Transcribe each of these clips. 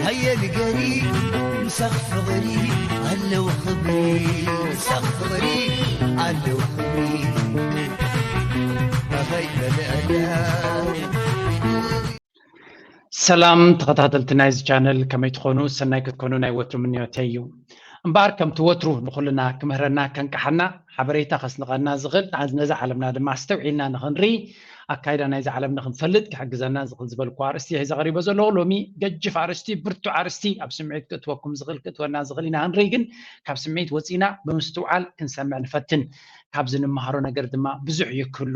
ኣየ ንገሪ ምሳኽ ፍቕሪ ኣለዉ ክብሪ፣ ምሳኽ ፍቕሪ ኣለዉ ክብሪ። ኣኸይ በልዐላ። ሰላም ተኸታተልቲ ናይዚ ቻነል፣ ከመይ ትኾኑ? ሰናይ ክትኮኑ ናይ ወትሩ ምንዮተይ እዩ። እምበኣር ከምቲ ወትሩ ንኹልና ክምህረና፣ ከንቅሓና፣ ሓበሬታ ከስንቐና ዝኽእል፣ ነዛ ዓለምና ድማ ኣስተውዒልና ንኽንርኢ፣ ኣካይዳ ናይዛ ዓለም ንኽንፈልጥ ክሕግዘና ዝኽእል ዝበልኩ ኣርእስቲ እየ ሒዘ ቀሪበ ዘለኹ። ሎሚ ገጅፍ ኣርእስቲ፣ ብርቱዕ ኣርእስቲ፣ ኣብ ስምዒት ክእትወኩም ዝኽእል፣ ክእትወና ዝኽእል ኢና ክንርኢ፣ ግን ካብ ስምዒት ወፂና ብምስትውዓል ክንሰምዕ ንፈትን። ካብዚ ንመሃሮ ነገር ድማ ብዙሕ እዩ ክህሉ።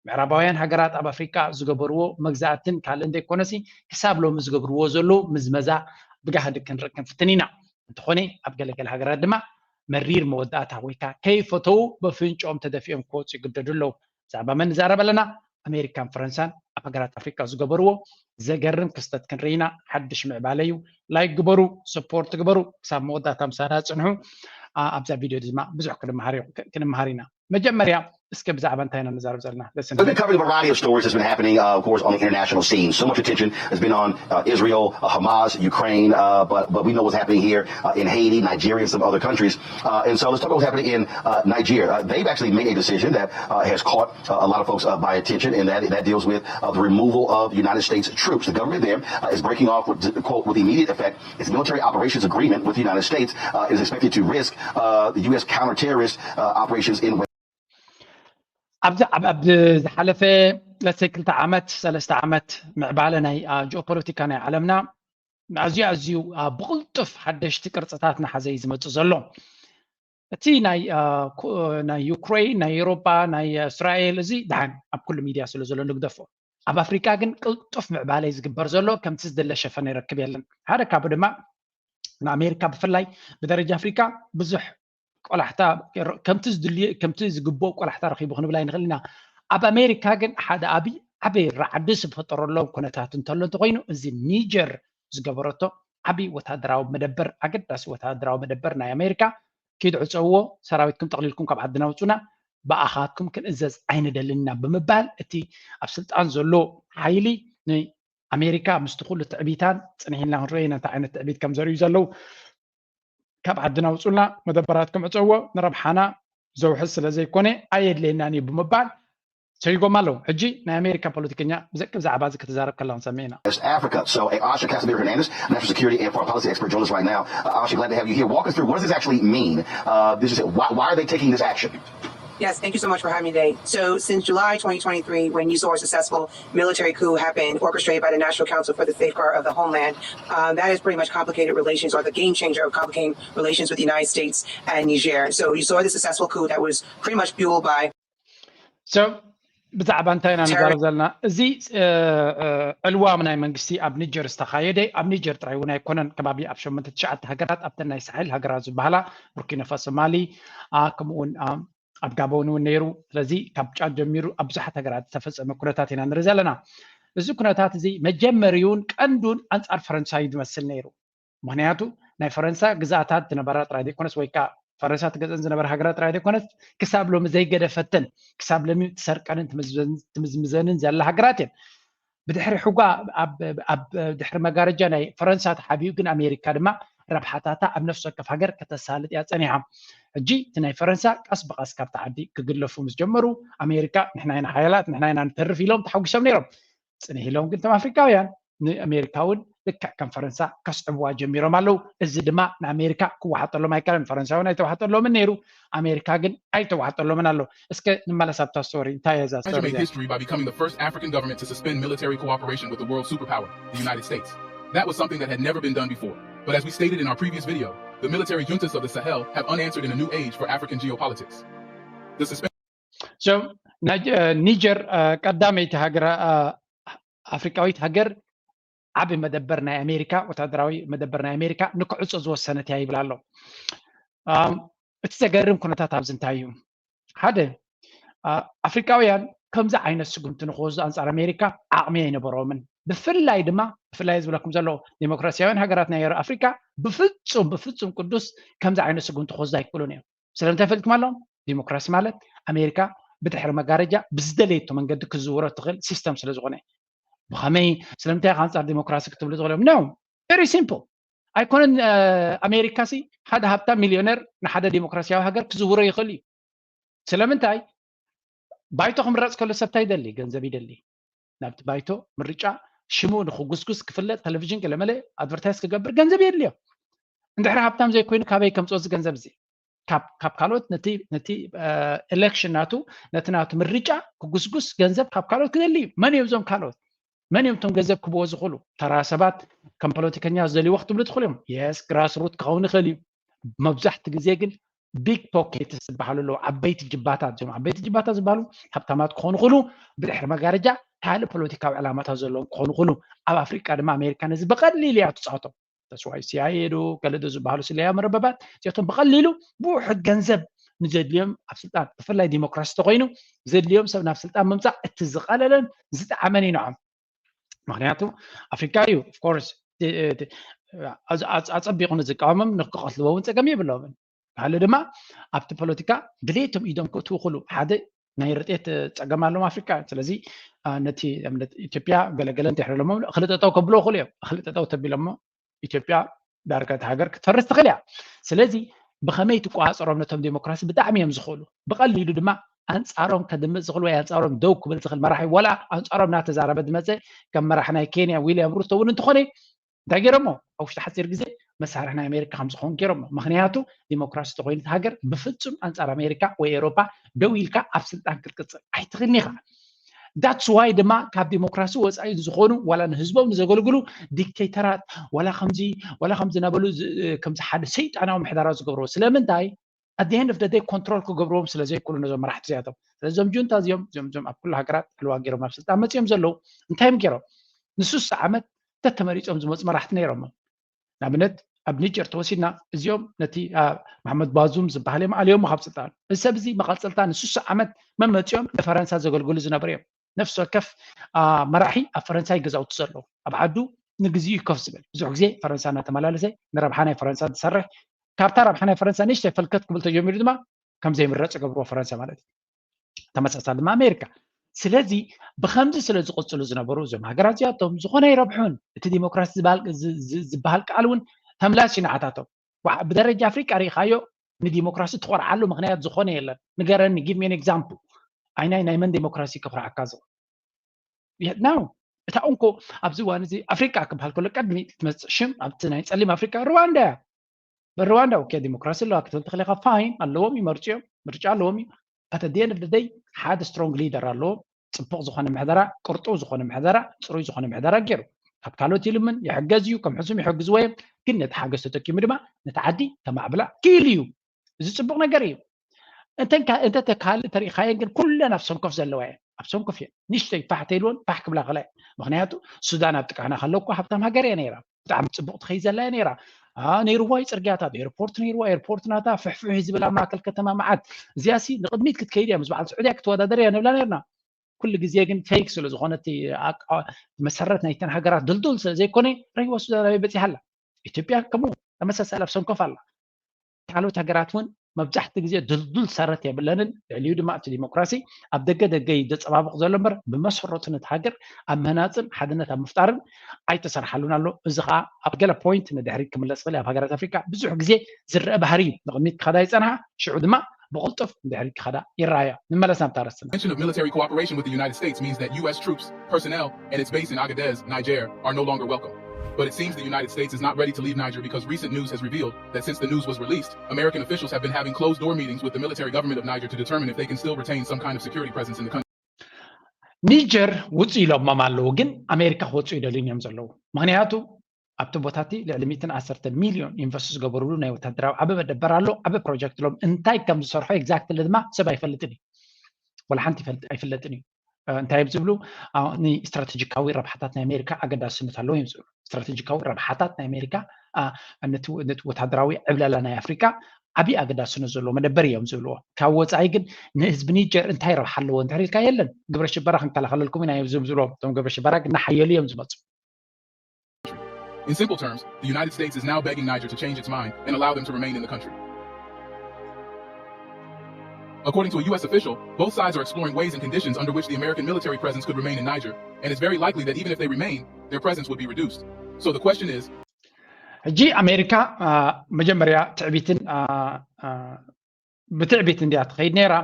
ምዕራባውያን ሃገራት ኣብ ኣፍሪቃ ዝገበርዎ መግዛእትን ካልእን ዘይኮነሲ፣ ክሳብ ሎሚ ዝገብርዎ ዘለዉ ምዝመዛ ብጋህዲ ክንርኢ ክንፍትን ኢና። እንተኾነ፣ ኣብ ገለገለ ሃገራት ድማ መሪር መወዳእታ ወይ ከኣ ከይፈተዉ በፍንጭኦም ተደፊኦም ክወጹ ይግደዱ ኣለዉ። ብዛዕባ መን ንዛረብ ኣለና? ኣሜሪካን ፈረንሳን ኣብ ሃገራት ኣፍሪቃ ዝገበርዎ ዘገርም ክስተት ክንርኢ ኢና። ሓድሽ ምዕባለ እዩ። ላይክ ግበሩ፣ ሰፖርት ግበሩ፣ ክሳብ መወዳእታ ምሳና ጽንሑ። ኣ-፣ ኣብዛ ቪድዮ ድማ ብዙሕ ክንመሃር እዩ፣ ክ-፣ ክንመሃር ኢና። መጀመርያ እስከ ብዛዕባ እንታይ ኢና ንዛረብ ዘለና? Listen. We've been covering a variety of stories that's been happening, uh, of course, on the international scene. So much attention has been on, uh, Israel, uh, Hamas, Ukraine, uh, but, but we know what's happening here, uh, in Haiti, Nigeria, and some other countries. Uh, and so let's talk about what's happening in, uh, Nigeria. Uh, they've actually made a decision that, uh, has caught, uh, a lot of folks, uh, by attention, and that, that deals with, uh, the removal of United States troops. The government there, uh, is breaking off with, quote, with immediate effect its military operations agreement with the United States, uh, is expected to risk, uh, the U S counterterrorist, uh, operations in ኣብዚ ኣብ ኣብ ዝሓለፈ ለሰ ክልተ ዓመት ሰለስተ ዓመት ምዕባለ ናይ ጂኦፖለቲካ ናይ ዓለምና ኣዝዩ ኣዝዩ ብቕልጡፍ ሓደሽቲ ቅርፅታት እናሓዘ እዩ ዝመፅእ ዘሎ። እቲ ናይ ናይ ዩክሬን፣ ናይ ኤሮፓ፣ ናይ እስራኤል፣ እዚ ደሓን ኣብ ኩሉ ሚድያ ስለ ዘሎ ንግደፎ። ኣብ ኣፍሪቃ ግን ቅልጡፍ ምዕባለ እዩ ዝግበር ዘሎ። ከምቲ ዝደለ ሸፈን ይረክብ የለን። ሓደ ካብኡ ድማ ንኣሜሪካ ብፍላይ ብደረጃ ኣፍሪካ ብዙሕ ቆላሕታ ከምቲ ዝድልዮ ከምቲ ዝግብኦ ቆላሕታ ረኺቡ ክንብል ኣይንኽእል ኢና። ኣብ ኣሜሪካ ግን ሓደ ኣብይ ዓበይ ራዕዲ ዝፈጠረሎም ኩነታት እንተሎ እንተኮይኑ እዚ ኒጀር ዝገበረቶ ዓብይ ወታደራዊ መደበር ኣገዳሲ ወታደራዊ መደበር ናይ ኣሜሪካ ኪድ ዕፀውዎ ሰራዊትኩም ጠቕሊልኩም ካብ ዓድና ውፁና ብኣኻትኩም ክንእዘዝ ኣይንደልን ኢና ብምባል እቲ ኣብ ስልጣን ዘሎ ሓይሊ ንኣሜሪካ ምስቲ ኩሉ ትዕቢታን ፅንሕ ኢልና ክንሪኦ ኢና እንታይ ዓይነት ትዕቢት ከም ዘርእዩ ዘለዉ ካብ ዓድና ውፁልና መደበራትኩም ዕፀዎ ንረብሓና ዘውሕስ ስለ ዘይኮነ ኣየድልየናን እዩ ብምባል ሰይጎም ኣለዉ። ሕጂ ናይ ኣሜሪካ ፖለቲከኛ ብዘቂ ብዛዕባ እዚ ክትዛረብ ከላ ክንሰምዕ ኢና። Africa. So, uh, Asha Casimir Hernandez, national security and foreign policy expert, joins us right now. Uh, Asha, glad to have you here. Walk us through what does this actually mean? Uh, this is why, why are they taking this action? Yes, thank you so much for having me today. So, since July twenty twenty-three, when you saw a successful military coup happened, orchestrated by the National Council for the Safeguard of the Homeland, um, that has pretty much complicated relations, or the game changer of complicating relations with the United States and Niger. So, you saw the successful coup that was pretty much fueled by So ብዛዕባ እንታይ ኢና ንዛረብ ዘለና? እዚ ዕልዋ ናይ መንግስቲ ኣብ ኒጀር ዝተኻየደ ኣብ ኒጀር ጥራይ እውን ኣይኮነን። ከባቢ ኣብ ሸሞንተ ትሽዓተ ሃገራት ኣብተን ናይ ሳሕል ሃገራት ዝበሃላ ቡርኪና ፋሶ፣ ማሊ፣ ከምኡውን ኣብ ጋቦን እውን ነይሩ። ስለዚ ካብ ጫድ ጀሚሩ ኣብ ብዙሓት ሃገራት ዝተፈፀመ ኩነታት ኢና ንርኢ ዘለና። እዚ ኩነታት እዚ መጀመሪውን ቀንዱን ኣንፃር ፈረንሳ እዩ ዝመስል ነይሩ። ምክንያቱ ናይ ፈረንሳ ግዛኣታት ዝነበራ ጥራይ ዘይኮነስ ወይ ከዓ ፈረንሳ ትገዘን ዝነበረ ሃገራት ጥራይ ዘይኮነስ ክሳብ ሎሚ ዘይገደፈተን ክሳብ ሎሚ ትሰርቀንን ትምዝምዘንን ዘላ ሃገራት እየን። ብድሕሪ ሕጓ ኣብ ድሕሪ መጋረጃ ናይ ፈረንሳ ተሓቢኡ ግን ኣሜሪካ ድማ ረብሓታታ ኣብ ነፍሲ ወከፍ ሃገር ከተሳልጥ እያ ፀኒሓ። ሕጂ እቲ ናይ ፈረንሳ ቀስ ብቐስ ካብቲ ዓዲ ክግለፉ ምስ ጀመሩ ኣሜሪካ ንሕና ኢና ሓያላት ንሕና ኢና ንተርፍ ኢሎም ተሓጒሶም ነይሮም። ፅንሕ ኢሎም ግን እቶም ኣፍሪካውያን ንኣሜሪካ እውን ልክዕ ከም ፈረንሳ ከስዕብዋ ጀሚሮም ኣለዉ። እዚ ድማ ንኣሜሪካ ክወሓጠሎም ኣይከኣለን። ፈረንሳውያን ኣይተዋሕጠሎምን ነይሩ፣ ኣሜሪካ ግን ኣይተዋሕጠሎምን ኣሎ። እስከ ንመለስ ኣብታ ስቶሪ። እንታይ እያ እዛ ስቶሪ እዚኣ? History by becoming the first African government to suspend military cooperation with the world superpower, the United States. That was something that had never been done before. But as we stated in our previous video, the military juntas of the Sahel have unanswered in a new age for African geopolitics. The suspension So ናይ ኒጀር ቀዳመይቲ ሃገር ኣፍሪቃዊት ሃገር ዓቢ መደበር ናይ ኣሜሪካ ወታደራዊ መደበር ናይ ኣሜሪካ ንክዕጾ ዝወሰነት እያ ይብል ኣሎ። እቲ ዘገርም ኩነታት ኣብዚ እንታይ እዩ? ሓደ ኣፍሪቃውያን ከምዚ ዓይነት ስጉምቲ ንክወስዱ ኣንጻር ኣሜሪካ ዓቕሚ ኣይነበሮምን። ብፍላይ ድማ ብፍላይ ዝብለኩም ዘሎ ዴሞክራሲያውያን ሃገራት ናይ ኣፍሪካ ብፍጹም ብፍጹም ቅዱስ ከምዚ ዓይነት ስጉምቲ ክወስዱ ኣይክእሉን እዮም። ስለምንታይ ፈሊጥኩም ኣለዎም? ዲሞክራሲ ማለት ኣሜሪካ ብድሕሪ መጋረጃ ብዝደለየቶ መንገዲ ክዝውሮ እትኽእል ሲስተም ስለ ዝኾነ። ብኸመይ ስለምንታይ ኢኻ ኣንጻር ዲሞክራሲ ክትብሉ ትኽእሎም? ኖ፣ Very simple. ኣይኮነን ኣሜሪካ ሲ ሓደ ሃብታም ሚልዮነር ንሓደ ዲሞክራሲያዊ ሃገር ክዝውሮ ይኽእል እዩ። ስለምንታይ? ባይቶ ክምረፅ ከሎ ሰብ እንታይ ይደሊ? ገንዘብ ይደሊ። ናብቲ ባይቶ ምርጫ ሽሙ ንክጉስጉስ ክፍለጥ ቴሌቪዥን ገለመለ ኣድቨርታይዝ ክገብር ገንዘብ የድልዮ። እንድሕር ሃብታም ዘይኮይኑ ካበይ ከምፅኦ እዚ ገንዘብ እዚ? ካብ ካልኦት ነቲ ኤሌክሽን ናቱ ነቲ ናቱ ምርጫ ክጉስጉስ ገንዘብ ካብ ካልኦት ክደሊ እዩ። መን እዮም እዞም ካልኦት? መን እዮም እቶም ገንዘብ ክብዎ ዝኽእሉ? ተራ ሰባት ከም ፖለቲከኛ ዝደልይዎ ክትብሉ ትኽእሉ እዮም። የስ ግራስ ሩት ክኸውን ይኽእል እዩ። መብዛሕቲ ግዜ ግን ቢግ ፖኬትስ ዝበሃሉ ኣለዉ። ዓበይቲ ጅባታት እዞም ዓበይቲ ጅባታት ዝበሃሉ ሃብታማት ክኾኑ ይኽእሉ፣ ብድሕሪ መጋረጃ ካልእ ፖለቲካዊ ዕላማታት ዘለዎም ክኾኑ ይኽእሉ። ኣብ ኣፍሪቃ ድማ ኣሜሪካ ነዚ ብቐሊሉ እያ ትፃወቶ። ተስዋይ ሲኣይኤ ዶ ገለ ዶ ዝበሃሉ ስለያ መረበባት እዚኣቶም ብቐሊሉ ብውሕድ ገንዘብ ንዘድልዮም ኣብ ስልጣን ብፍላይ ዲሞክራሲ ተኮይኑ ዘድልዮም ሰብ ናብ ስልጣን ምምፃእ እቲ ዝቐለለን ዝጠዓመን እዩ ንዖም። ምክንያቱ ኣፍሪካ እዩ ኦፍኮርስ ኣፀቢቑ ንዝቃወሞም ንክቐትልዎ እውን ፀገም የብሎምን። ካልእ ድማ ኣብቲ ፖለቲካ ድሌቶም ኢዶም ክእትዉ ክሉ ሓደ ናይ ርጤት ፀገም ኣለዎም ኣፍሪካ። ስለዚ ነቲ ኢትዮጵያ ገለገለ እንተሕረሎሞ እኽሊ ጠጠው ከብሎ ክሉ እዮም። እኽሊ ጠጠው ተቢሎሞ ኢትዮጵያ ዳርጋ እቲ ሃገር ክትፈርስ ትኽእል እያ። ስለዚ ብኸመይ ትቋፅሮም ነቶም ዴሞክራሲ ብጣዕሚ እዮም ዝኽእሉ። ብቐሊሉ ድማ ኣንፃሮም ከድምፅ ዝኽእል ወይ ኣንፃሮም ደው ክብል ዝኽእል መራሒ ወላ ኣንፃሮም እናተዛረበ ዝመፀ ከም መራሒ ናይ ኬንያ ዊልያም ሩቶ እውን እንተኾነ እንታይ ገይሮሞ ኣብ ውሽጢ ሓፂር ግዜ መሳርሒ ናይ ኣሜሪካ ከም ዝኾን ገይሮሞ። ምክንያቱ ዲሞክራሲ ተኮይኑ ሃገር ብፍፁም ኣንፃር ኣሜሪካ ወይ ኤሮፓ ደው ኢልካ ኣብ ስልጣን ክትቅፅል ኣይትኽእልን ኢኻ። ዳትስ ዋይ ድማ ካብ ዲሞክራሲ ወፃኢ ዝኾኑ ዋላ ንህዝቦም ንዘገልግሉ ዲክቴተራት ዋላ ከምዚ ዋላ ከምዚ እናበሉ ከምዚ ሓደ ሰይጣናዊ ምሕደራ ዝገብርዎ ስለምንታይ? ኣት ኤንድ ኦፍ ደይ ኮንትሮል ክገብርዎም ስለ ዘይክእሉ ነዞም መራሕቲ እዚኣቶም። ስለዞም ጁንታ እዚኦም እዚኦም ኣብ ኩሉ ሃገራት ዕልዋ ገይሮም ኣብ ስልጣን መፂኦም ዘለዉ እንታይ እዮም ገይሮም? ንስሳ ዓመት ተተመሪፆም ዝመፁ መራሕቲ ነይሮም። ንኣብነት ኣብ ኒጀር ተወሲድና እዚኦም ነቲ መሓመድ ባዙም ዝበሃል እዮም ኣልዮሞ ካብ ስልጣን። እዚ ሰብ እዚ መቐፀልታ ንስሳ ዓመት መመፂኦም ንፈረንሳ ዘገልግሉ ዝነበሩ እዮም። ነፍሲ ወከፍ መራሒ ኣብ ፈረንሳይ ገዛውቲ ዘለዎ ኣብ ዓዱ ንግዚኡ ኮፍ ዝብል ብዙሕ ግዜ ፈረንሳ እናተመላለሰ ንረብሓ ናይ ፈረንሳ ዝሰርሕ ካብታ ረብሓ ናይ ፈረንሳ ንእሽተይ ፈልከት ክብል ተጀሚሩ ድማ ከም ዘይምረፅ ይገብርዎ ፈረንሳ ማለት እዩ። ተመሳሳሊ ድማ ኣሜሪካ። ስለዚ ብከምዚ ስለ ዝቕፅሉ ዝነበሩ እዞም ሃገራት እዚኣቶም ዝኾነ ኣይረብሑን። እቲ ዲሞክራሲ ዝበሃል ቃል እውን ተምላስ እዩ ንዓታቶም። ብደረጃ ኣፍሪቃ ርኢኻዮ ንዲሞክራሲ ትኾርዓሉ ምክንያት ዝኾነ የለን። ንገረኒ give me an example ኣይናይ ናይ መን ዲሞክራሲ ከኹርዓካ ዝኽእል? ናው እታ እንኮ ኣብዚ እዋን እዚ ኣፍሪቃ ክበሃል ከሎ ቀድሚ ትመፅእ ሽም ኣብቲ ናይ ፀሊም ኣፍሪቃ ሩዋንዳ እያ። ሩዋንዳ ኦኬ ዲሞክራሲ ኣለዋ ክትብል ትኽእል ኢኻ ፋይን ኣለዎም ይመርፁ እዮም ምርጫ ኣለዎም እዩ። ኣተ ደን ደይ ሓደ ስትሮንግ ሊደር ኣለዎም ፅቡቕ ዝኾነ ምሕደራ ቅርጡው ዝኾነ ምሕደራ ፅሩይ ዝኾነ ምሕደራ ገይሩ ካብ ካልኦት ይልምን ይሕገዝ እዩ ከም ሕሱም ይሕግዝዎ እዮም። ግን ነቲ ሓገዝ ተጠቂሙ ድማ ነቲ ዓዲ ከማዕብላ ክኢሉ እዩ። እዚ ፅቡቕ ነገር እዩ። እንተ ካልእ ተሪኢኻየን ግን ኩለን ኣብ ሰንኮፍ ዘለዋ እየን ኣብ ሰንኮፍ እየን። ንሽተይ ፋሕ ተይልዎን ፋሕ ክብላ ከላ ምክንያቱ ሱዳን ኣብ ጥቃና ከለኩ ሃብታም ሃገር እያ ነይራ። ብጣዕሚ ፅቡቅ ትኸይ ዘላ እያ ነይራ። ነይርዋ እዩ ፅርግያታት ኤርፖርት ነይርዋ ኤርፖርት ናታ ፍሕፍሕ ዝብል ኣብ ማእከል ከተማ መዓት እዚኣ ሲ ንቅድሚት ክትከይድ እያ ምስ በዓል ስዑድያ ክትወዳደር እያ ንብላ ነርና። ኩሉ ግዜ ግን ፌክ ስለ ዝኾነ መሰረት ናይተን ሃገራት ድልዱል ስለ ዘይኮነ ረይዋ ሱዳን ኣበይ በፂሓ ኣላ። ኢትዮጵያ ከምኡ ተመሳሳሊ ኣብ ሰንኮፍ ኣላ። ካልኦት ሃገራት እውን መብዛሕቲ ግዜ ድልዱል ሰረት የብለንን። ልዕሊኡ ድማ እቲ ዲሞክራሲ ኣብ ደገ ደገ እዩ ዘፀባብቕ ዘሎ እምበር ብመሰረቱ ነቲ ሃገር ኣብ ምህናፅን ሓድነት ኣብ ምፍጣርን ኣይተሰርሓሉን ኣሎ። እዚ ከዓ ኣብ ገለ ፖይንት ንድሕሪት ክምለስ ይኽእል ኣብ ሃገራት ኣፍሪካ ብዙሕ ግዜ ዝረአ ባህሪ እዩ። ንቕድሚት ክኸዳ ይፀንሓ ሽዑ ድማ ብቕልጡፍ ንድሕሪት ክኸዳ ይረኣያ። ንመለስ ናብታ ኣርእስትና። Suspension of military cooperation with the United States means that U S troops, personnel, and its base in Agadez, Niger, are no longer welcome. But it seems the United States is not ready to leave Niger because recent news has revealed that since the news was released, American officials have been having closed-door meetings with the military government of Niger to determine if they can still retain some kind of security presence in the country. ኒጀር ውፁ ኢሎሞም ኣለዉ ግን ኣሜሪካ ክወፁ ይደልዩን እዮም ዘለዉ። ምክንያቱ ኣብቲ ቦታ እቲ ልዕሊ ሚእትን ዓሰርተ ሚልዮን ኢንቨስት ዝገበሩሉ ናይ ወታደራዊ ዓቢ መደበር ኣሎ። ዓቢ ፕሮጀክት ኢሎም እንታይ ከም ዝሰርሖ ኤግዛክትሊ ድማ ሰብ ኣይፈልጥን እዩ። ወላ ሓንቲ ኣይፍለጥን እዩ። እንታይ እዮም ዝብሉ? ንስትራቴጂካዊ ረብሓታት ናይ ኣሜሪካ ኣገዳስነት ኣለዎ እዮም ዝብሉ። ስትራቴጂካዊ ረብሓታት ናይ ኣሜሪካ ነቲ ወታደራዊ ዕብለላ ናይ ኣፍሪካ ዓብዪ ኣገዳስነት ዘለዎ መደበር እዮም ዝብልዎ። ካብ ወፃኢ ግን ንህዝቢ ኒጀር እንታይ ረብሓ ኣለዎ እንድሕር ኢልካ የለን። ግብረ ሽበራ ክንከላኸለልኩም ኢና እዮም ዝብልዎም። እቶም ግብረ ሽበራ ግን እናሓየሉ እዮም ዝመፁ። In simple terms, the United States is now begging Niger to change its mind and allow them to remain in the country. According to a U S official, both sides are exploring ways and conditions under which the American military presence could remain in Niger, and it's very likely that even if they remain, their presence would be reduced. So the question is, ሕጂ ኣሜሪካ መጀመርያ ትዕቢትን ብትዕቢት እንድያ ትኸይድ ነይራ።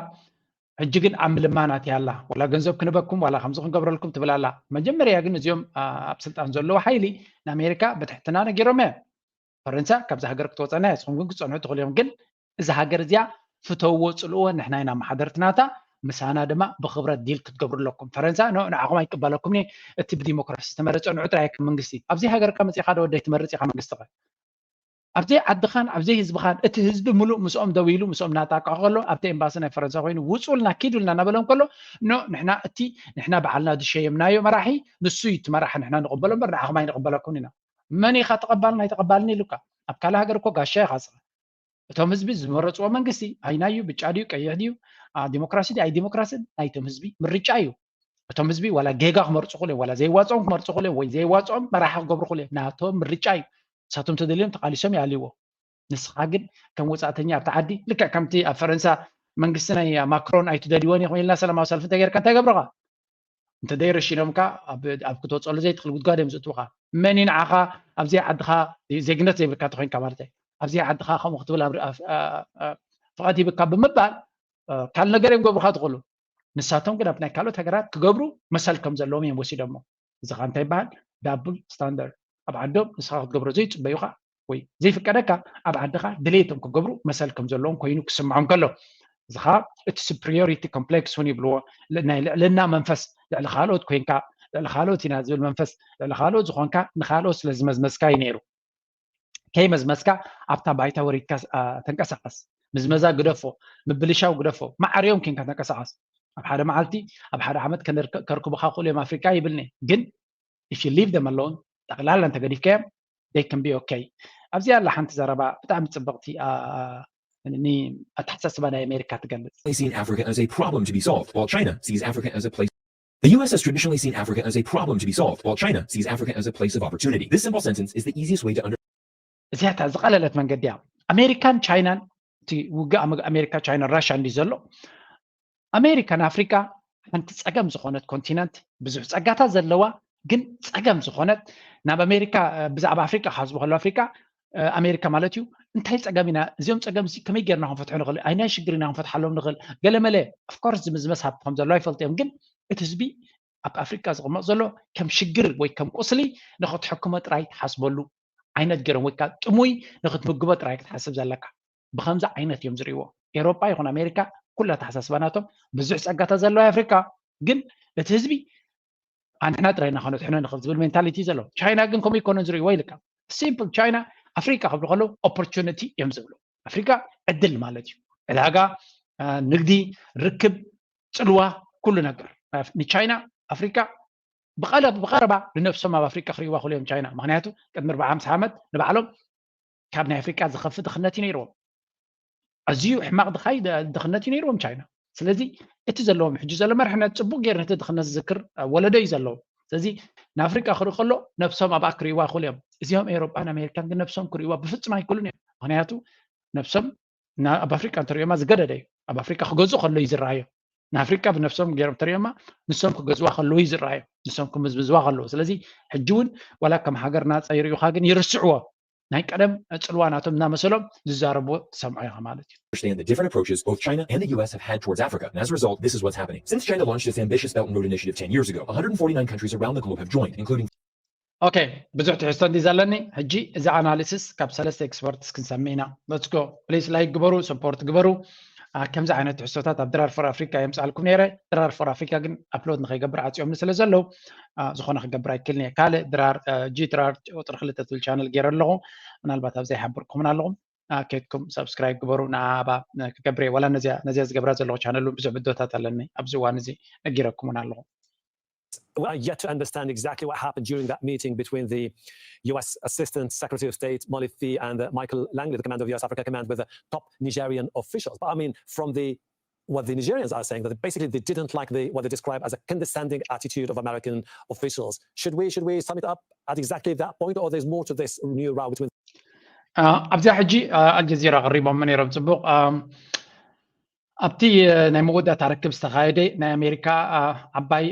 ሕጂ ግን ኣብ ምልማናት ያላ፣ ዋላ ገንዘብ ክንበኩም ዋላ ከምዚ ክንገብረልኩም ትብል ኣላ። መጀመርያ ግን እዚኦም ኣብ ስልጣን ዘለዉ ሓይሊ ንኣሜሪካ ብትሕትና ነጊሮም እዮም። ፈረንሳ ካብዚ ሃገር ክትወፀና እያ፣ ንስኹም ግን ክትፀንሑ ትኽእሉ እዮም። ግን እዛ ሃገር እዚኣ ፍተውዎ ፅልእዎ፣ ንሕና ኢና መሓደርቲ ናታ፣ ምሳና ድማ ብክብረት ዲል ክትገብሩ ኣለኩም። ፈረንሳ ኖ ንዓኹም ኣይቅበለኩም፣ እቲ ብዲሞክራሲ ዝተመረፀ ንዑ ጥራይ ከም መንግስቲ። ኣብዚ ሃገር ከ መፂኻ ዶ ወደይ ትመርፅ ኢኻ መንግስቲ ከ? ኣብዘይ ዓድኻን ኣብዘይ ህዝብኻን እቲ ህዝቢ ምሉእ ምስኦም ደው ኢሉ ምስኦም እናጣቃ ከሎ ኣብቲ ኤምባሲ ናይ ፈረንሳ ኮይኑ ውፁልና ኪዱልና እናበሎም ከሎ ኖ ንሕና እቲ ንሕና በዓልና ዝሸየምናዮ መራሒ ንሱ እዩ እቲ መራሒ ንሕና ንቕበሎ እምበር ንዓኹም ኣይንቕበለኩም ኢና። መን ኢኻ ተቐባልን ኣይተቐባልን ኢሉካ? ኣብ ካልእ ሃገር እኮ ጋሻ ኢኻ ስኻ። እቶም ህዝቢ ዝመረፅዎ መንግስቲ ኣይናዩ ብጫ ድዩ ቀይሕ ድዩ ዲሞክራሲ ድዩ ኣይ ዲሞክራሲ ናይቶም ህዝቢ ምርጫ እዩ። እቶም ህዝቢ ዋላ ጌጋ ክመርፁ ክእሉ እዮም ዋላ ዘይዋፅኦም ክመርፁ ክእሉ እዮም ወይ ዘይዋፅኦም መራሒ ክገብሩ ክእሉ እዮም ናቶም ምርጫ እዩ። ንሳቶም ተደልዮም ተቃሊሶም ይኣልይዎ። ንስኻ ግን ከም ወፃእተኛ ኣብቲ ዓዲ ልክዕ ከምቲ ኣብ ፈረንሳ መንግስቲ ናይ ማክሮን ኣይትደልይዎን ኢኹም ኢልና ሰላማዊ ሰልፊ እንተገይርካ እንታይ ገብረኻ? እንተደይረሽኖምካ ኣብ ክትወፀሉ ዘይትኽእል ጉድጓድ እዮም ዝእትውኻ። መን እዩ ንዓኻ ኣብዚኣ ዓድኻ ዜግነት ዘይብልካ ተኮይንካ ማለት እዩ ኣብዚኣ ዓድኻ ከምኡ ክትብል ፍቓድ ሂብካ ብምባል ካልእ ነገር እዮም ገብሩኻ ትኽእሉ። ንሳቶም ግን ኣብ ናይ ካልኦት ሃገራት ክገብሩ መሰል ከም ዘለዎም እዮም ወሲዶሞ። እዚ ኸ እንታይ ይበሃል? ዳብል ስታንዳርድ። ኣብ ዓዶም ንስኻ ክትገብሮ ዘይፅበዩኻ ወይ ዘይፍቀደካ ኣብ ዓድኻ ድሌቶም ክገብሩ መሰል ከም ዘለዎም ኮይኑ ክስምዖም ከሎ እዚ ኸዓ እቲ superiority complex እውን ይብልዎ። ናይ ልዕልና መንፈስ ልዕሊ ካልኦት ኮይንካ ልዕሊ ካልኦት ኢና ዝብል መንፈስ ልዕሊ ካልኦት ዝኾንካ ንኻልኦት ስለ ዝመዝመዝካ እዩ ነይሩ። ከይመዝመዝካ ኣብታ ባይታ ወሪድካ ተንቀሳቐስ። ምዝመዛ ግደፎ፣ ምብልሻው ግደፎ፣ ማዕርዮም ኬንካ ተንቀሳቐስ። ኣብ ሓደ መዓልቲ ኣብ ሓደ ዓመት ከርክቡኻ ክእሉ እዮም ኣፍሪቃ ይብልኒ። ግን if you leave them alone ጠቕላላ እንተገዲፍካዮም they can be okay። ኣብዚኣ ኣላ ሓንቲ ዘረባ ብጣዕሚ ፅብቕቲ ኣተሓሳስባ ናይ ኣሜሪካ ትገልፅ። Seen Africa as a problem to be solved, while China sees Africa as a place The U S has traditionally seen Africa as a problem to be solved, while China sees Africa as a place of opportunity. This simple sentence is the easiest way to understand. እዚኣታ ዝቐለለት መንገዲ እያ። ኣሜሪካን ቻይናን እቲ ውግእ ኣሜሪካ ቻይናን ራሻ እንዲ ዘሎ ኣሜሪካ ንኣፍሪካ ሓንቲ ፀገም ዝኾነት ኮንቲነንት ብዙሕ ፀጋታት ዘለዋ ግን ፀገም ዝኾነት ናብ ኣሜሪካ ብዛዕባ ኣፍሪካ ካብ ዝብሉ ከለዉ ኣፍሪካ ኣሜሪካ ማለት እዩ እንታይ ፀገም ኢና እዚኦም ፀገም እዚ ከመይ ጌርና ክንፈትሖ ንኽእል ኣይናይ ሽግር ኢና ክንፈትሓሎም ንኽእል ገለ መለ of course ዝምዝመስ ሃብቲ ከም ዘሎ ኣይፈልጡ እዮም ግን እቲ ህዝቢ ኣብ ኣፍሪካ ዝቕመጥ ዘሎ ከም ሽግር ወይ ከም ቁስሊ ንኽትሕክሞ ጥራይ ትሓስበሉ ዓይነት ገይሮም ወይ ከዓ ጥሙይ ንኽትምግቦ ጥራይ ክትሓስብ ዘለካ ብኸምዚ ዓይነት እዮም ዝርእይዎ ኤሮጳ ይኹን ኣሜሪካ ኩላ ተሓሳስባ ናቶም ብዙሕ ፀጋታት ዘለዋ ኣፍሪካ ግን እቲ ህዝቢ ኣንሕና ጥራይ ኢና ከነድሕኖ ንኽእል ዝብል ሜንታሊቲ እዩ ዘለዎም ቻይና ግን ከምኡ ይኮነን ዝርእይዎ ኢልካ simple ቻይና ኣፍሪካ ክብሉ ከለዉ opportunity እዮም ዝብሉ ኣፍሪካ ዕድል ማለት እዩ ዕዳጋ ንግዲ ርክብ ፅልዋ ኩሉ ነገር ንቻይና ኣፍሪካ ብቐረባ ንነብሶም ኣብ ኣፍሪካ ክርእይዋ ክእሉ እዮም ቻይና ምክንያቱ ቅድሚ ኣርባዓ ሓምሳ ዓመት ንባዕሎም ካብ ናይ ኣፍሪካ ዝኸፍእ ድኽነት እዩ ነይርዎም ኣዝዩ ሕማቕ ድኻይ ድኽነት እዩ ነይርዎም ቻይና ስለዚ እቲ ዘለዎም ሕጂ ዘሎ መርሕነት ፅቡቅ ገይሩ ነቲ ድኽነት ዝዝክር ወለዶ እዩ ዘለዎም ስለዚ ንኣፍሪቃ ክርኢ ከሎ ነብሶም ኣብኣ ክርእይዋ ይኽእሉ እዮም እዚኦም ኤውሮጳን ኣሜሪካን ግን ነብሶም ክርእይዋ ብፍጹም ኣይክእሉን እዮም ምክንያቱ ነብሶም ኣብ ኣፍሪቃ እንተሪኦማ ዝገደደ እዩ ኣብ ኣፍሪቃ ክገዝኡ ከሎ እዩ ዝረኣዮም ንኣፍሪቃ ብነብሶም ገይሮም እንተሪኦማ ንሶም ክገዝዋ ከለዉ እዩ ዝረኣዮም ንሶም ክምዝምዝዋ ከለዉ ስለዚ ሕጂ እውን ዋላ ከም ሃገር ናፃ ይርእዩካ ግን ይርስዕዎ ናይ ቀደም ፅልዋ ናቶም እናመሰሎም ዝዛረብዎ ትሰምዖ ኢኻ ማለት እዩ Understand the different approaches both China and the U S have had towards Africa, and as a result, this is what's happening. Since China launched its ambitious Belt and Road Initiative ten years ago, one hundred forty-nine countries around the globe have joined, including ኦኬ ብዙሕ ትሕዝቶ እንዲ ዘለኒ ሕጂ እዚ ኣናሊስስ ካብ ሰለስተ ኤክስፐርትስ ክንሰምዕ ኢና let's go please like ግበሩ support ግበሩ ከምዚ ዓይነት ትሕዝቶታት ኣብ ድራር for Africa የምፅኣልኩም ነይረ ድራር for Africa ግን ኣፕሎድ ንከይገብር ዓፅዮምኒ ስለ ዘለዉ ዝኾነ ክገብር ኣይክልኒ እየ ካልእ ድራር ጂ ድራር ቁፅሪ ክልተ ትብል ቻነል ገይረ ኣለኹ ምናልባት ኣብ ዘይሓብርኩምን ኣለኹም ከድኩም ሳብስክራይብ ግበሩ ንኣባ ክገብር ወላ ነዚያ ዝገብራ ዘለኹ ቻነል እውን ብዙሕ ብድሆታት ኣለኒ ኣብዚ እዋን እዚ ነጊረኩምን ኣለኹ we are yet to understand exactly what happened during that meeting between the U S Assistant Secretary of State Molly Phee and uh, Michael Langley, the commander of U S Africa Command, with the top Nigerian officials. But I mean, from the what the Nigerians are saying, that basically they didn't like the what they describe as a condescending attitude of American officials. Should we should we sum it up at exactly that point, or there's more to this new row between? ኣብዚኣ ሕጂ ኣልጀዚራ ቀሪቦም ነይሮም ፅቡቅ ኣብቲ ናይ መወዳእታ ርክብ ዝተኻየደ ናይ ኣሜሪካ ዓባይ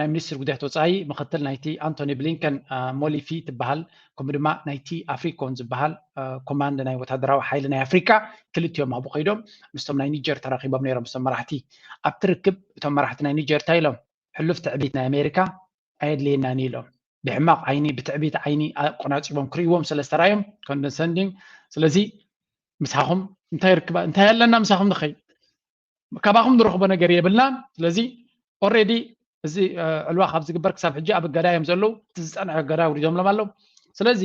ናይ ሚኒስትር ጉዳያት ወፃኢ ምክትል ናይቲ ኣንቶኒ ብሊንከን ሞሊፊ ትበሃል፣ ከምኡ ድማ ናይቲ ኣፍሪኮን ዝበሃል ኮማንድ ናይ ወታደራዊ ሓይሊ ናይ ኣፍሪካ፣ ክልቲኦም ኣብኡ ከይዶም ምስቶም ናይ ኒጀር ተራኪቦም ነይሮም። ምስቶም መራሕቲ ኣብቲ ርክብ እቶም መራሕቲ ናይ ኒጀር እንታይ ኢሎም? ሕሉፍ ትዕቢት ናይ ኣሜሪካ ኣየድልየናን ኢሎም። ብሕማቕ ዓይኒ ብትዕቢት ዓይኒ ኣቆናፂቦም ክርእዎም ስለ ዝተራዮም ኮንደሰንዲንግ። ስለዚ ምሳኹም እንታይ ርክባ እንታይ ኣለና ምሳኹም ንኸይ ካባኹም ንረኽቦ ነገር የብልናን። ስለዚ ኦሬዲ እዚ ዕልዋ ካብ ዝግበር ክሳብ ሕጂ ኣብ እገዳ እዮም ዘለዉ። እቲ ዝፀንዐ እገዳ ውሪዶምሎም ኣለዉ። ስለዚ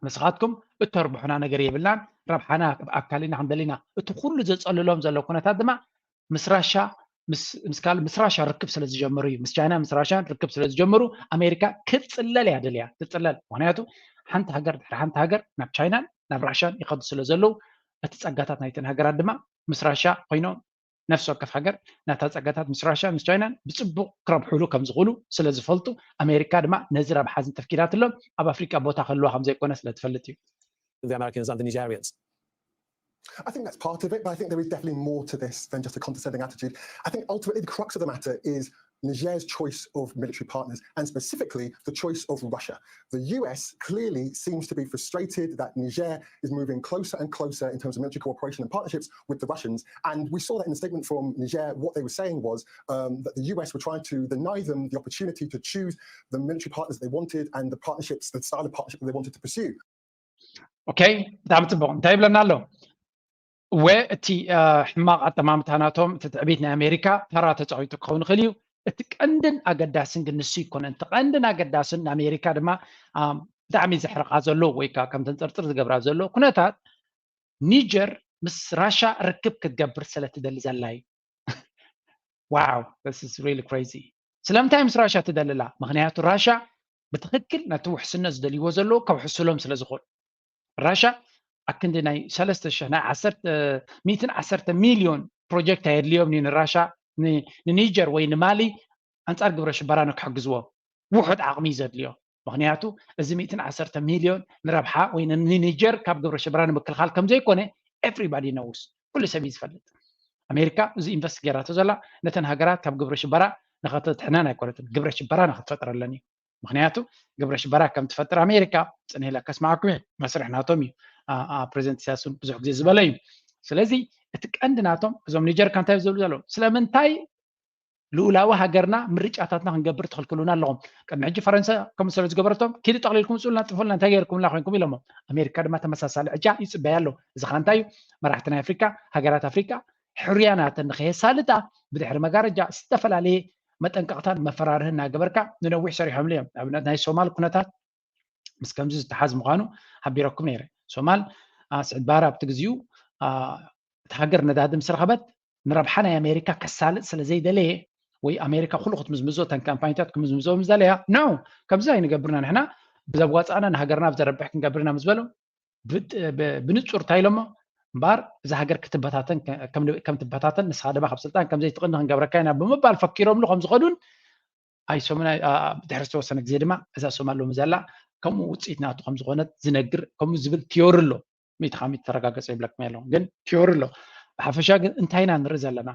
ንስኻትኩም እተርብሑና ነገር የብልናን። ረብሓና ኣካሊና ክንደሊና እቲ ኩሉ ዘፀልሎም ዘሎ ኩነታት ድማ ምስ ራሻ ምስ ምስ ራሻ ርክብ ስለ ዝጀመሩ እዩ። ምስ ቻይና ምስ ራሻን ርክብ ስለ ዝጀመሩ ኣሜሪካ ክትፅለል እያ ደልያ ትፅለል። ምክንያቱ ሓንቲ ሃገር ድሕሪ ሓንቲ ሃገር ናብ ቻይናን ናብ ራሻን ይኸዱ ስለ ዘለዉ እቲ ፀጋታት ናይተን ሃገራት ድማ ምስ ራሻ ኮይኖም ነፍሲ ወከፍ ሃገር ናታ ፀጋታት ምስ ራሻ ምስ ቻይናን ብፅቡቅ ክረብሑሉ ከም ዝኽእሉ ስለ ዝፈልጡ ኣሜሪካ ድማ ነዚ ረብሓ እዚ ተፍኪዳትሎም ኣብ ኣፍሪቃ ቦታ ከህልዋ ከም ዘይኮነ ስለ ትፈልጥ እዩ። The Americans and the Nigerians. I think that's part of it, but I think there is definitely more to this than just a condescending attitude. I think ultimately the crux of the matter is Niger's choice of military partners, and specifically the choice of Russia. The U S clearly seems to be frustrated that Niger is moving closer and closer in terms of military cooperation and partnerships with the Russians. And we saw that in the statement from Niger, what they were saying was um, that the U S were trying to deny them the opportunity to choose the military partners they wanted and the partnerships, the style of partnership that they wanted to pursue. ኦኬ፣ ብጣዕሚ ፅቡቅ። እንታይ ይብለና ኣሎ? እወ፣ እቲ ሕማቕ ኣጠማምታ ናቶም፣ እቲ ትዕቢት ናይ ኣሜሪካ ተራ ተፃዊቱ ክኸውን ይኽእል እዩ። እቲ ቀንድን ኣገዳስን ግን ንሱ ይኮነን። እቲ ቀንድን ኣገዳስን ንኣሜሪካ ድማ ብጣዕሚ ዘሕርቓ ዘሎ ወይ ከዓ ከም ተንፀርፅር ዝገብራ ዘሎ ኩነታት ኒጀር ምስ ራሻ ርክብ ክትገብር ስለ ትደሊ ዘላ እዩ። ዋው፣ this is really crazy። ስለምንታይ ምስ ራሻ ትደልላ? ምክንያቱ ራሻ ብትክክል ነቲ ውሕስነት ዝደልይዎ ዘለዉ ከውሕስሎም ስለ ዝኽእሉ። ራሻ ኣክንዲ ናይ ሰለስተ ሽሕ ናይ ሚእትን ዓሰርተ ሚልዮን ፕሮጀክት ኣየድልዮም እዩ ንራሻ ንኒጀር ወይ ንማሊ ኣንፃር ግብረ ሽበራ ንክሕግዝዎም ውሑድ ዓቕሚ እዩ ዘድልዮ። ምክንያቱ እዚ ሚእትን ዓሰርተ ሚልዮን ንረብሓ ወይ ንኒጀር ካብ ግብረ ሽበራ ንምክልኻል ከምዘይኮነ everybody knows፣ ኩሉ ሰብ እዩ ዝፈልጥ። ኣሜሪካ እዚ ኢንቨስት ገይራቶ ዘላ ነተን ሃገራት ካብ ግብረ ሽበራ ንኸተድሕነን ኣይኮነትን፣ ግብረ ሽበራ ንኽትፈጥረለን እዩ። ምክንያቱ ግብረ ሽበራ ከም ትፈጥር ኣሜሪካ ፅንህ ኢለ ከስማዓኩም እየ። መስርሕ ናቶም እዩ። ፕሬዚደንት ኢሳያስ እውን ብዙሕ ግዜ ዝበለ እዩ። ስለዚ እቲ ቀንዲ ናቶም እዞም ኒጀርካ እንታይ ዝብሉ ዘለዉ ስለምንታይ ልኡላዊ ሃገርና ምርጫታትና ክንገብር ትኽልክሉና ኣለኹም። ቅድሚ ሕጂ ፈረንሳ ከምኡ ስለ ዝገበረቶም ኪዱ ጠቕሊልኩም ውፅኡልና ጥፉልና እንታይ ገይርኩምና ኮይንኩም ኢሎሞ። ኣሜሪካ ድማ ተመሳሳሊ ዕጫ ይፅበያ ኣሎ። እዚ ከዓ እንታይ እዩ? መራሕቲ ናይ ኣፍሪካ ሃገራት ኣፍሪካ ሕሩያናተን ንኸየሳልጣ ብድሕሪ መጋረጃ ዝተፈላለየ መጠንቀቕታን መፈራርህን እናገበርካ ንነዊሕ ሰሪሖምሉ እዮም። ንኣብነት ናይ ሶማል ኩነታት ምስ ከምዚ ዝተሓዝ ምዃኑ ሓቢረኩም ነይረ። ሶማል ስዕድ ባር ኣብቲ ግዜኡ እቲ ሃገር ነዳዲ ምስ ረኸበት ንረብሓ ናይ ኣሜሪካ ከሳልጥ ስለ ዘይደለየ ወይ ኣሜሪካ ኩሉ ክትምዝምዞ እተን ካምፓኒታት ክምዝምዞ ምስ ደለያ no፣ ከምዚ ኣይንገብርና ንሕና ብዘዋፃእና ንሃገርና ብዘረብሕ ክንገብርና ምስ በሎም ብንፁር እንታይ ኢሎሞ እምበኣር እዛ ሃገር ክትበታተን ከም ትበታተን ንስኻ ድማ ካብ ስልጣን ከም ዘይትቕኒ ክንገብረካ ኢና ብምባል ፈኪሮምሉ ከም ዝኸዱን ኣይሶምን ድሕሪ ዝተወሰነ ግዜ ድማ እዛ ሶማል ሎሚ ዘላ ከምኡ ውፅኢት ናቱ ከም ዝኾነት ዝነግር ከምኡ ዝብል ቲዮሪ ኣሎ። ሚእቲ ካብ ሚእቲ ተረጋገፀ ይብለኩም ኣለኹ ግን ቲዮሪ ኣሎ። ብሓፈሻ ግን እንታይ ኢና ንርኢ ዘለና?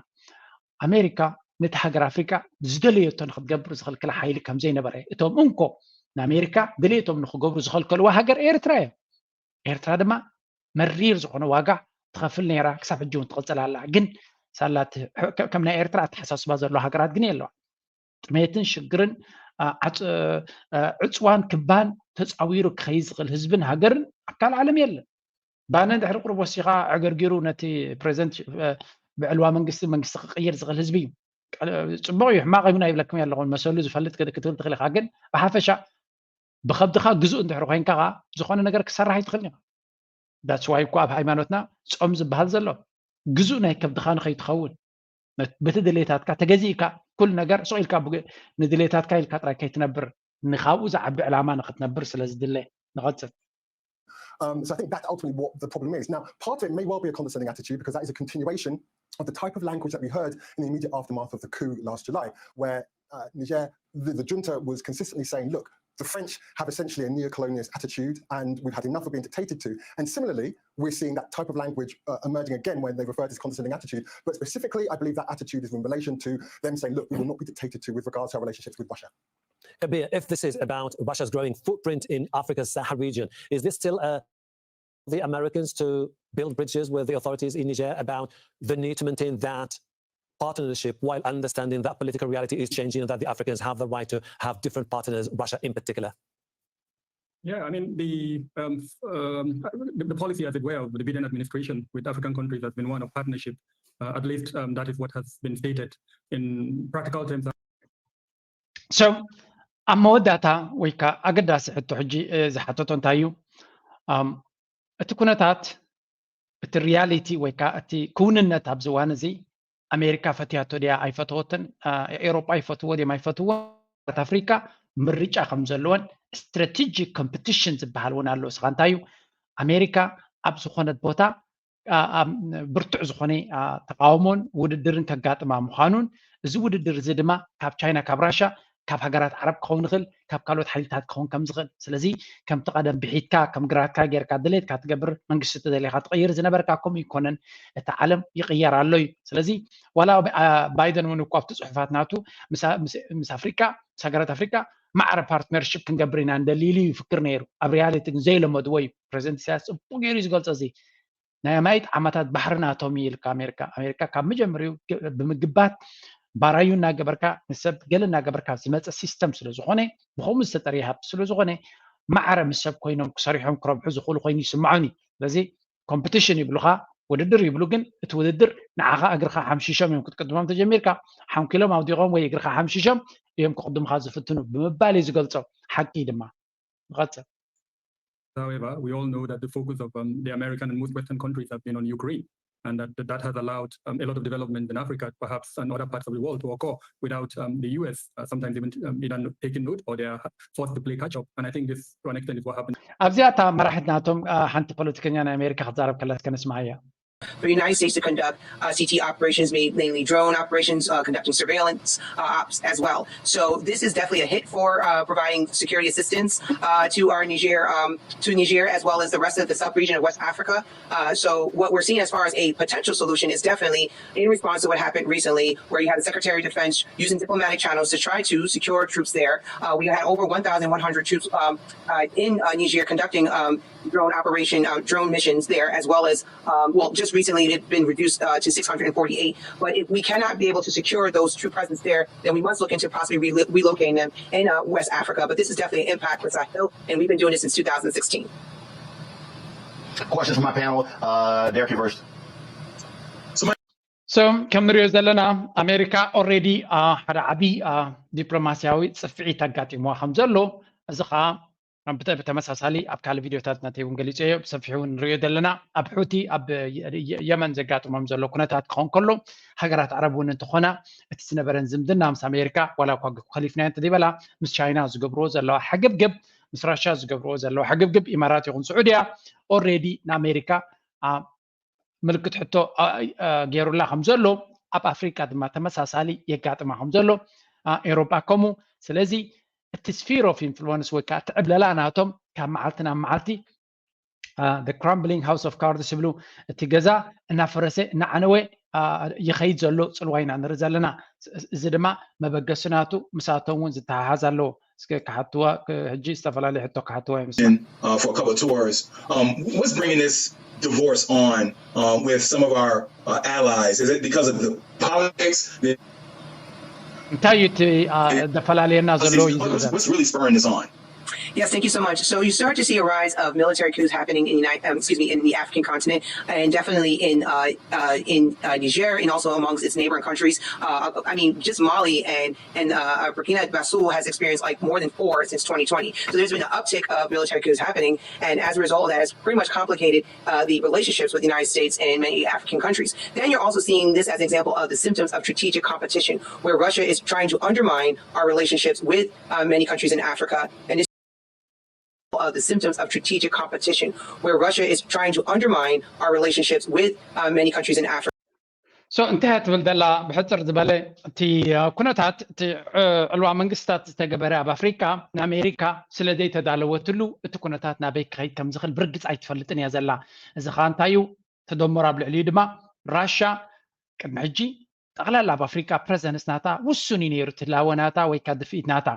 ኣሜሪካ ነቲ ሃገር ኣፍሪካ ዝደለየቶ ንክትገብር ዝኽልክላ ሓይሊ ከም ዘይነበረ እቶም እንኮ ንኣሜሪካ ድሌቶም ንክገብሩ ዝኸልከልዋ ሃገር ኤርትራ እዮም። ኤርትራ ድማ መሪር ዝኾነ ዋጋ ትኸፍል ነይራ ክሳብ ሕጂ እውን ትቕፅል ኣላ። ግን ሳላ ከም ናይ ኤርትራ ኣተሓሳስባ ዘለዎ ሃገራት ግን የለዋ። ጥሜትን ሽግርን ዕፅዋን ክባን ተፃዊሩ ክኸይድ ዝኽእል ህዝብን ሃገርን ኣብ ካልእ ዓለም የለን። ባነ ድሕሪ ቁሩብ ወሲኻ ኣዕገርጊሩ ነቲ ፕሬዚደንት ብዕልዋ መንግስቲ መንግስቲ ክቕይር ዝኽእል ህዝቢ እዩ። ፅቡቕ እዩ ሕማቕ ይሁን ኣይብለኩም ኣለኹን መሰሉ ዝፈልጥ ክትብል ትኽእል ኢኻ። ግን ብሓፈሻ ብኸብድኻ ግዙእ እንድሕሪ ኮይንካ ከዓ ዝኾነ ነገር ክሰራሕ ኣይትኽእል ኢኻ። That's why እኮ ኣብ ሃይማኖትና ፆም ዝበሃል ዘሎ ግዙእ ናይ ከብድኻ ንኸይትኸውን በቲ ድሌታትካ ተገዚእካ ኩሉ ነገር ስቕ ኢልካ ንድሌታትካ ኢልካ ጥራይ ከይትነብር ንካብኡ ዝዓቢ ዕላማ ንክትነብር ስለ ዝድለ። ንቐፅል። Um, so I think that's ultimately what the problem is. Now, part of it may well be a condescending attitude because that is a continuation of the type of language that we heard in the immediate aftermath of the coup last July, where uh, Niger, the, the junta was consistently saying, look, the French have essentially a neo-colonialist attitude, and we've had enough of being dictated to. And similarly, we're seeing that type of language uh, emerging again when they refer to this condescending attitude. But specifically, I believe that attitude is in relation to them saying, look, we will not be dictated to with regards to our relationships with Russia. Kabir, if this is about Russia's growing footprint in Africa's Sahel region, is this still uh, the Americans to build bridges with the authorities in Niger about the need to maintain that partnership while understanding that political reality is changing and that the Africans have the right to have different partners, Russia in particular? Yeah, I mean, the, um, um, the, the policy, as it were, of the Biden administration with African countries has been one of partnership. Uh, at least um, that is what has been stated in practical terms. So ኣብ መወዳእታ ወይ ከዓ ኣገዳሲ ሕቶ ሕጂ ዝሓተቶ እንታይ እዩ? እቲ ኩነታት፣ እቲ ሪያሊቲ ወይ ከዓ እቲ ክውንነት ኣብዚ እዋን እዚ ኣሜሪካ ፈትያቶ ድያ ኣይፈተወትን፣ ኤሮጳ ይፈትዎ ድዮም ኣይፈትዎ፣ ኣፍሪካ ምርጫ ከም ዘለዎን ስትራቴጂክ ኮምፕቲሽን ዝበሃል እውን ኣሎ። እስኻ እንታይ እዩ ኣሜሪካ ኣብ ዝኾነት ቦታ ብርቱዕ ዝኾነ ተቃውሞን ውድድርን ከጋጥማ ምዃኑን፣ እዚ ውድድር እዚ ድማ ካብ ቻይና፣ ካብ ራሻ፣ ካብ ሃገራት ዓረብ ክኸውን ይኽእል፣ ካብ ካልኦት ሓይልታት ክኸውን ከም ዝኽእል። ስለዚ ከምቲ ቀደም ብሒትካ ከም ግራትካ ጌርካ ድሌትካ ትገብር፣ መንግስቲ ተደሊኻ ትቕይር ዝነበርካ ከምኡ ይኮነን። እቲ ዓለም ይቕየር ኣሎ እዩ። ስለዚ ዋላ ባይደን እውን እኮ ኣብቲ ፅሑፋት ናቱ ምስ ኣፍሪካ፣ ምስ ሃገራት ኣፍሪካ ማዕረ ፓርትነርሽፕ ክንገብር ኢና እንደሊ ኢሉ ይፍክር ነይሩ። ኣብ ሪያሊቲ ግን ዘይለመድዎ እዩ። ፕሬዚደንት ኢሳያስ ፅቡቅ ገይሩ እዩ ዝገልፆ። እዚ ናይ ኣማኢት ዓመታት ባሕሪ ናቶም እዩ ኢልካ ኣሜሪካ። ኣሜሪካ ካብ መጀመሪኡ ብምግባት ባራዩ እናገበርካ ንሰብ ገለ እናገበርካ ዝመፀ ሲስተም ስለዝኾነ፣ ብኸምኡ ዝተጠርየ ሃብቲ ስለዝኾነ ማዕረ ምስ ሰብ ኮይኖም ክሰሪሖም ክረብሑ ዝኽእሉ ኮይኑ ይስምዖኒ። ስለዚ ኮምፕቲሽን ይብሉኻ፣ ውድድር ይብሉ፣ ግን እቲ ውድድር ንዓኻ እግርኻ ሓምሺሾም እዮም ክትቅድሞም ተጀሚርካ፣ ሓንኪሎም ኣውዲቖም ወይ እግርኻ ሓምሺሾም እዮም ክቕድሙኻ ዝፍትኑ ብምባል እዩ ዝገልጾ። ሓቂ ድማ ንቐጽል። However, we all know that the focus of um, the American and most Western countries have been on Ukraine, and that that has allowed um, a lot of development in Africa, perhaps, and other parts of the world to occur without um, the U S uh, sometimes even um, either taking note or they are forced to play catch up. And I think this, to an extent, is what happened. ኣብዚኣ እታ መራሒት ናቶም ሓንቲ ፖለቲከኛ ናይ ኣሜሪካ ክትዛረብ ከላ እስከ ንስማዓያ። for the United States to conduct uh, C T operations, mainly drone operations, uh, conducting surveillance uh, ops as well. So this is definitely a hit for uh, providing security assistance uh, to our Niger, um, to Niger as well as the rest of the sub-region of West Africa. Uh, so what we're seeing as far as a potential solution is definitely in response to what happened recently, where you had the Secretary of Defense using diplomatic channels to try to secure troops there. Uh, we had over one thousand one hundred troops um, uh, in uh, Niger conducting um, drone operation, uh, drone missions there, as well as, um, well, just recently it had been reduced uh, to six hundred forty-eight. But if we cannot be able to secure those troop presence there, then we must look into possibly re- relocating them in uh, West Africa. But this is definitely an impact for Sahel, and we've been doing this since two thousand sixteen. Questions from my panel, uh, Derek Verse. So ከም ንሪኦ ዘለና ኣሜሪካ ኦልሬዲ ሓደ ዓብዪ ዲፕሎማሲያዊ ፅፍዒት ኣጋጢምዋ ከም ዘሎ፣ እዚ ከዓ ብተመሳሳሊ ኣብ ካልእ ቪድዮታት ናተይ እውን ገሊፀዮ፣ ብሰፊሑ እውን ንሪኦ ዘለና። ኣብ ሑቲ ኣብ የመን ዘጋጥሞም ዘሎ ኩነታት ክኸውን ከሎ፣ ሃገራት ዓረብ እውን እንተኾና እቲ ዝነበረን ዝምድና ምስ ኣሜሪካ ዋላ እኳ ከሊፍናዮ እንተዘይበላ፣ ምስ ቻይና ዝገብርዎ ዘለዋ ሕግብግብ፣ ምስ ራሻ ዝገብርዎ ዘለዋ ሕግብግብ፣ ኢማራት ይኹን ስዑድያ ኦልሬዲ ንኣሜሪካ ምልክት ሕቶ ገይሩላ ከም ዘሎ፣ ኣብ ኣፍሪቃ ድማ ተመሳሳሊ የጋጥማ ከም ዘሎ፣ ኤውሮጳ ከምኡ። ስለዚ እቲ sphere of influence ወይ ከዓ እቲ ዕብለላ ናቶም ካብ መዓልቲ ናብ መዓልቲ the crumbling house of cards ይብሉ፣ እቲ ገዛ እናፈረሰ እናዓነወ ይኸይድ ዘሎ ፅልዋ ኢና ንርኢ ዘለና። እዚ ድማ መበገሲ ናቱ ምሳቶም እውን ዝተሓሓዝ ኣለዎ። እስከ ክሓትዋ ሕጂ ዝተፈላለየ ሕቶ ክሓትዋ ይመስል። uh, for a couple of tours. Um, what's bringing this divorce on uh, with some of our uh, allies? Is it because of the politics? The እንታይ እዩ እቲ ደፈላለየና ዘሎ? What's really spurring this on? Yes, thank you so much. So you start to see a rise of military coups happening in the United, um, excuse me, in the African continent, and definitely in uh, uh, in uh, Niger, and also amongst its neighboring countries. Uh, I mean, just Mali and and uh, Burkina Faso has experienced like more than four since twenty twenty. So there's been an uptick of military coups happening, and as a result of that, has pretty much complicated uh, the relationships with the United States and many African countries. Then you're also seeing this as an example of the symptoms of strategic competition, where Russia is trying to undermine our relationships with uh, many countries in Africa, and of the symptoms of strategic competition, where Russia is trying to undermine our relationships with uh, many countries in Africa. So እንታይ እያ ትብል ዘላ? ብሕፅር ዝበለ እቲ ኩነታት፣ እቲ ዕልዋ መንግስታት ዝተገበረ ኣብ ኣፍሪካ፣ ንኣሜሪካ ስለ ዘይተዳለወትሉ እቲ ኩነታት ናበይ ክኸይድ ከም ዝኽእል ብርግፅ ኣይትፈልጥን እያ ዘላ። እዚ ከዓ እንታይ እዩ? ተደምሮ ኣብ ልዕሊኡ ድማ ራሻ ቅድሚ ሕጂ ጠቕላላ ኣብ ኣፍሪካ ፕረዘንስ ናታ ውሱን እዩ ነይሩ፣ ትላወ ናታ ወይ ከዓ ድፍኢት ናታ።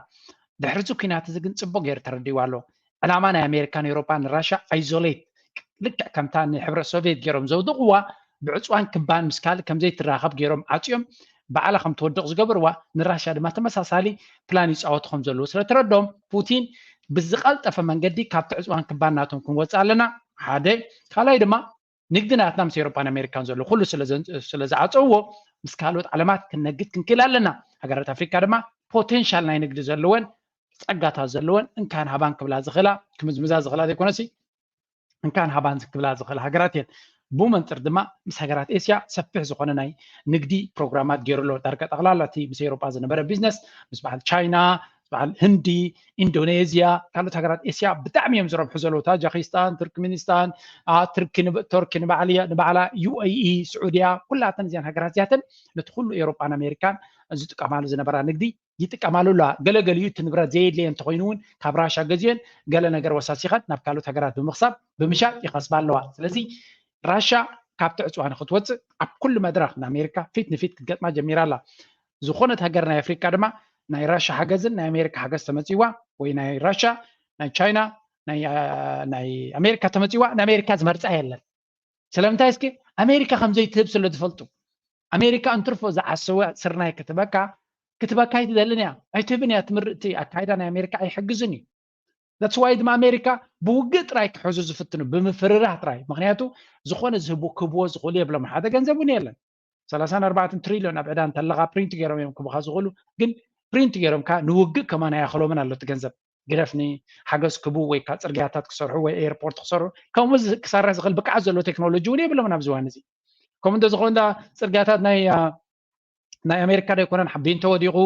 ድሕሪ እዚ ኩናት እዚ ግን ፅቡቅ ገይሩ ተረዲዋ ኣሎ። ዕላማ ናይ ኣሜሪካን ኤውሮጳን ንራሻ ኣይዞሌት፣ ልክዕ ከምታ ንሕብረት ሶቪየት ገይሮም ዘውደቕዋ፣ ብዕፅዋን ክባን ምስ ካልእ ከምዘይትራኸብ ገይሮም ዓፅዮም፣ ባዕላ ከም ትወድቕ ዝገበርዋ፣ ንራሻ ድማ ተመሳሳሊ ፕላን ይፃወቱ ከም ዘለዉ ስለተረድኦም፣ ፑቲን ብዝቐልጠፈ መንገዲ ካብቲ ዕፅዋን ክባን ናቶም ክንወፅእ ኣለና። ሓደ። ካልኣይ ድማ ንግዲ ናትና ምስ ኤውሮጳን ኣሜሪካን ዘሎ ኩሉ ስለ ዝዓፀውዎ፣ ምስ ካልኦት ዓለማት ክነግድ ክንክእል ኣለና። ሃገራት ኣፍሪካ ድማ ፖቴንሻል ናይ ንግዲ ዘለወን፣ ጸጋታት ዘለወን፣ እንካን ሃባን ክብላ ዝኽእላ፣ ክምዝምዛ ዝኽእላ ዘይኮነሲ እንካን ሃባን ክብላ ዝኽእላ ሃገራት እየን። ብኡ መንፅር ድማ ምስ ሃገራት ኤስያ ሰፊሕ ዝኾነ ናይ ንግዲ ፕሮግራማት ገይሩ ኣሎ። ዳርጋ ጠቕላላ እቲ ምስ ኤውሮጳ ዝነበረ ቢዝነስ ምስ በዓል ቻይና፣ በዓል ህንዲ፣ ኢንዶኔዝያ፣ ካልኦት ሃገራት ኤስያ ብጣዕሚ እዮም ዝረብሑ ዘለዉ። ታጃኪስታን፣ ቱርክሚኒስታን፣ ቱርኪ ንባዕላ፣ ዩኤኢ፣ ስዑድያ፣ ኩላተን እዚያን ሃገራት እዚያተን ነቲ ኩሉ ኤውሮጳን ኣሜሪካን ዝጥቀማሉ ዝነበራ ንግዲ ይጥቀማሉ ኣለዋ። ገለገሊኡ እቲ ንብረት ዘየድልየ እንተኮይኑ እውን ካብ ራሻ ገዚኦን ገለ ነገር ወሳሲኸን ናብ ካልኦት ሃገራት ብምኽሳብ ብምሻጥ ይኸስባ ኣለዋ። ስለዚ ራሻ ካብቲ ዕፅዋ ንክትወፅእ ኣብ ኩሉ መድረክ ንኣሜሪካ ፊት ንፊት ክትገጥማ ጀሚራ ኣላ። ዝኾነት ሃገር ናይ ኣፍሪካ ድማ ናይ ራሻ ሓገዝን ናይ ኣሜሪካ ሓገዝ ተመፂዋ ወይ ናይ ራሻ ናይ ቻይና ናይ ኣሜሪካ ተመፂዋ ንኣሜሪካ ዝመርፃ የለን። ስለምንታይ እስኪ ኣሜሪካ ከምዘይትህብ ስለ ዝፈልጡ። ኣሜሪካ እንትርፎ ዝዓሰወ ስርናይ ክትበካ ክትበካ ኣይትደልን እያ፣ ኣይትህብን እያ። ትምርቲ ኣካይዳ ናይ ኣሜሪካ ኣይሕግዝን እዩ። That's why ድማ ኣሜሪካ ብውግእ ጥራይ ክሕዙ ዝፍትኑ ብምፍርራህ ጥራይ። ምክንያቱ ዝኾነ ዝህቡ ክህብዎ ዝኽእሉ የብሎም። ሓደ ገንዘብ እውን የለን። ሰላሳን ኣርባዕተን ትሪልዮን ኣብ ዕዳ እንተለካ ፕሪንት ገይሮም እዮም ክቡካ ዝኽእሉ። ግን ፕሪንት ገይሮም ከ ንውግእ ከማን ኣያኽሎምን ኣሎ እቲ ገንዘብ። ግደፍ ንሓገዝ ክቡ ወይ ከዓ ፅርግያታት ክሰርሑ ወይ ኤርፖርት ክሰርሑ ከምኡ ክሰርሕ ዝኽእል ብቅዓት ዘለዎ ቴክኖሎጂ እውን የብሎምን ኣብዚ እዋን እዚ። ከምኡ እንተዝኸውን ዳ ፅርግያታት ናይ ናይ ኣሜሪካ ዶ ኣይኮነን ቢንቶ ወዲቑ፣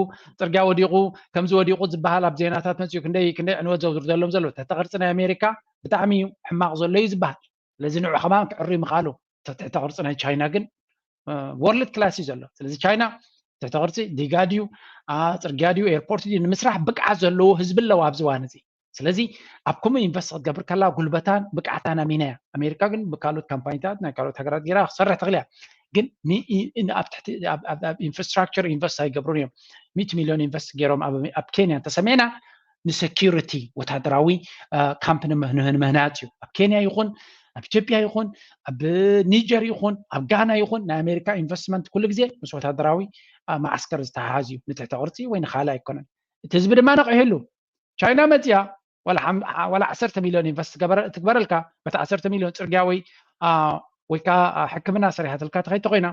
ፅርግያ ወዲቑ፣ ከምዚ ወዲቑ ዝበሃል ኣብ ዜናታት መፅኡ ክንደይ ክንደይ ዕንወት ዘውርደሎም ዘሎ። ትሕተ ቅርፂ ናይ ኣሜሪካ ብጣዕሚ እዩ ሕማቕ ዘሎ እዩ ዝበሃል። ስለዚ ንዑ ከማን ክዕሪ ምኽኣሉ። ትሕተ ቅርፂ ናይ ቻይና ግን ወርልድ ክላስ እዩ ዘሎ። ስለዚ ቻይና ትሕተ ቅርፂ ዲጋ ድዩ፣ ፅርግያ ድዩ፣ ኤርፖርት ድዩ ንምስራሕ ብቅዓት ዘለዎ ህዝቢ ኣለዋ ኣብዚ እዋን እዚ። ስለዚ ኣብ ከምኡ ኢንቨስት ክትገብር ከላ ጉልበታን ብቅዓታን ኣሚና እያ። ኣሜሪካ ግን ብካልኦት ካምፓኒታት ናይ ካልኦት ሃገራት ገይራ ክሰርሕ ትኽእል እያ። ግን ኣብ ኢንፍራስትራክቸር ኢንቨስት ኣይገብሩን እዮም። ሚእቲ ሚሊዮን ኢንቨስት ገይሮም ኣብ ኬንያ እንተሰሚዕና ንሰኪሪቲ ወታደራዊ ካምፕ ንምህናፅ እዩ። ኣብ ኬንያ ይኹን ኣብ ኢትዮጵያ ይኹን ኣብ ኒጀር ይኹን ኣብ ጋና ይኹን ናይ ኣሜሪካ ኢንቨስትመንት ኩሉ ግዜ ምስ ወታደራዊ መዓስከር ዝተሓሓዝ እዩ። ንትሕተ ቅርፂ ወይ ንካልእ ኣይኮነን። እቲ ህዝቢ ድማ ነቒሕሉ። ቻይና መፅያ ዋላ ዓሰርተ ሚሊዮን ኢንቨስት ትግበረልካ በቲ ዓሰርተ ሚሊዮን ፅርግያ ወይ ወይ ከዓ ሕክምና ሰሪሓትልካ ተኸይድ ተኮይና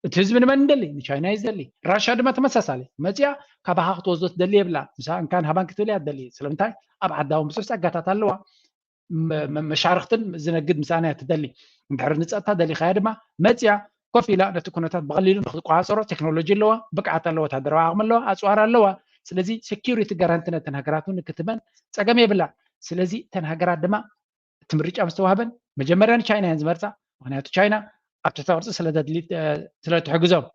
እቲ ህዝቢ ንመን እንደሊ ንቻይና እዩ ዝደሊ። ራሻ ድማ ተመሳሳሊ መፅያ ካባኻ ክትወስዶ ትደሊ የብላ። ምሳ እንካን ሃባን ክትብል እያ ትደሊ። ስለምንታይ ኣብ ዓዳ እውን ብዙሕ ፀጋታት ኣለዋ። መሻርክትን ዝነግድ ምሳና እያ ትደሊ። እንድሕር ንፀጥታ ደሊኻያ ድማ መፅያ ኮፍ ኢላ ነቲ ኩነታት ብቐሊሉ ንክትቆፃፀሮ ቴክኖሎጂ ኣለዋ፣ ብቅዓት ኣለዋ፣ ወታደራዊ ዓቕሚ ኣለዋ፣ ኣፅዋር ኣለዋ። ስለዚ ሴኪሪቲ ጋራንቲ ነተን ሃገራት እውን ክትበን ፀገም የብላ። ስለዚ እተን ሃገራት ድማ እቲ ምርጫ ምስ ተዋህበን መጀመርያ ንቻይና እየን ዝመርፃ። ምክንያቱ ቻይና ኣብ ትሕተ ቅርፂ ስለትሕግዞም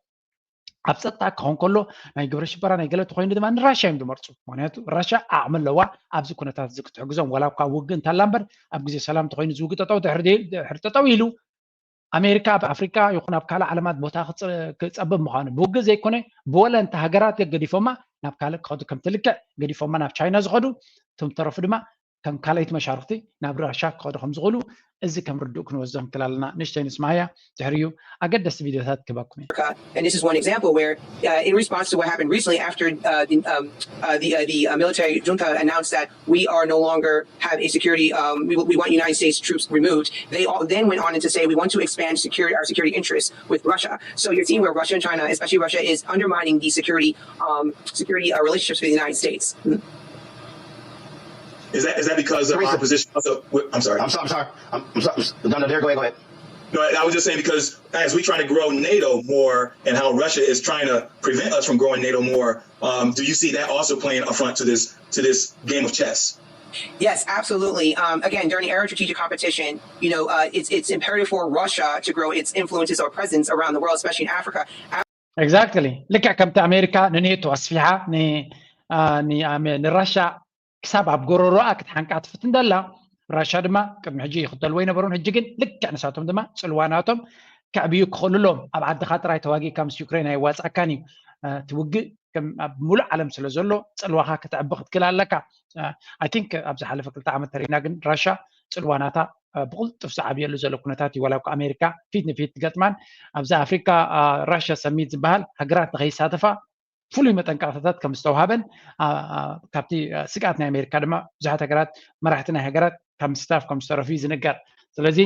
ኣብ ፀጥታ ክኸውን ከሎ ናይ ግብረ ሽበራ ናይ ገለ ተኮይኑ ድማ ንራሻ እዮም ዝመርፁ። ምክንያቱ ራሻ ዓቕሚ ኣለዋ ኣብዚ ኩነታት እዚ ክትሕግዞም ዋላ እኳ ውግእ እንተላ እምበር ኣብ ግዜ ሰላም ተኮይኑ ዝውግእ ጠጠው ድሕሪ ጠጠው ኢሉ ኣሜሪካ ኣብ ኣፍሪካ ይኹን ኣብ ካልእ ዓለማት ቦታ ክፀብብ ምዃኑ ብውግእ ዘይኮነ ብወለንታ ሃገራት ገዲፎማ ናብ ካልእ ክኸዱ ከምቲ ልክዕ ገዲፎማ ናብ ቻይና ዝኸዱ እቶም ተረፉ ድማ ከም ካልኣይቲ መሻርክቲ ናብ ራሻ ክኸዱ ከም ዝኽእሉ እዚ ከም ርዱእ ክንወስዶ ንክእል ኣለና። ንእሽተይ ንስማያ ድሕሪኡ ኣገደስቲ ቪድዮታት ክህበኩም እየ። And this is one example where, uh, in response to what happened recently after uh, the, um, uh, the, uh, the uh, military junta announced that we are no longer have a security, um, we, we want United States troops removed, they all then went on to say we want to expand security, our security interests with Russia. So you're seeing where Russia and China, especially Russia, is undermining the security, um, security uh, relationships with the United States. Is that is that because of our position? I'm sorry. I'm sorry. I'm sorry. I'm, I'm sorry. No, no, there. Go ahead. Go ahead. No, I was just saying because as we try to grow NATO more, and how Russia is trying to prevent us from growing NATO more, um, do you see that also playing a front to this to this game of chess? Yes, absolutely. Um, again, during the era of strategic competition, you know, uh, it's it's imperative for Russia to grow its influences or presence around the world, especially in Africa. Exactly. ልክዕ ከምቲ ኣሜሪካ ንኔቶ ኣስፊሓ ንራሻ ክሳብ ኣብ ጎረሮኣ ክትሓንቃ ትፍትን ደላ። ራሻ ድማ ቅድሚ ሕጂ ይኽተልዎ ይነበሩን ሕጂ ግን ልክዕ ንሳቶም ድማ ፅልዋ ናቶም ከዕብዩ ክኽእሉሎም። ኣብ ዓድኻ ጥራይ ተዋጊእካ ምስ ዩክሬን ኣይዋፃእካን እዩ። ትውግእ ኣብ ሙሉእ ዓለም ስለ ዘሎ ፅልዋኻ ከተዕቢ ክትክእል ኣለካ። I think ኣብ ዝሓለፈ ክልተ ዓመት ተሪና ግን ራሻ ፅልዋ ናታ ብቕልጡፍ ዝዓብየሉ ዘሎ ኩነታት እዩ። ዋላ እኳ ኣሜሪካ ፊት ንፊት ትገጥማን ኣብዚ ኣፍሪካ ራሻ ሰሚት ዝበሃል ሃገራት ንኸይሳተፋ ፍሉይ መጠንቀቕታታት ከም ዝተውሃበን ካብቲ ስግኣት ናይ ኣሜሪካ ድማ ብዙሓት ሃገራት መራሕቲ ናይ ሃገራት ካብ ምስታፍ ከም ዝተረፉ እዩ ዝንገር። ስለዚ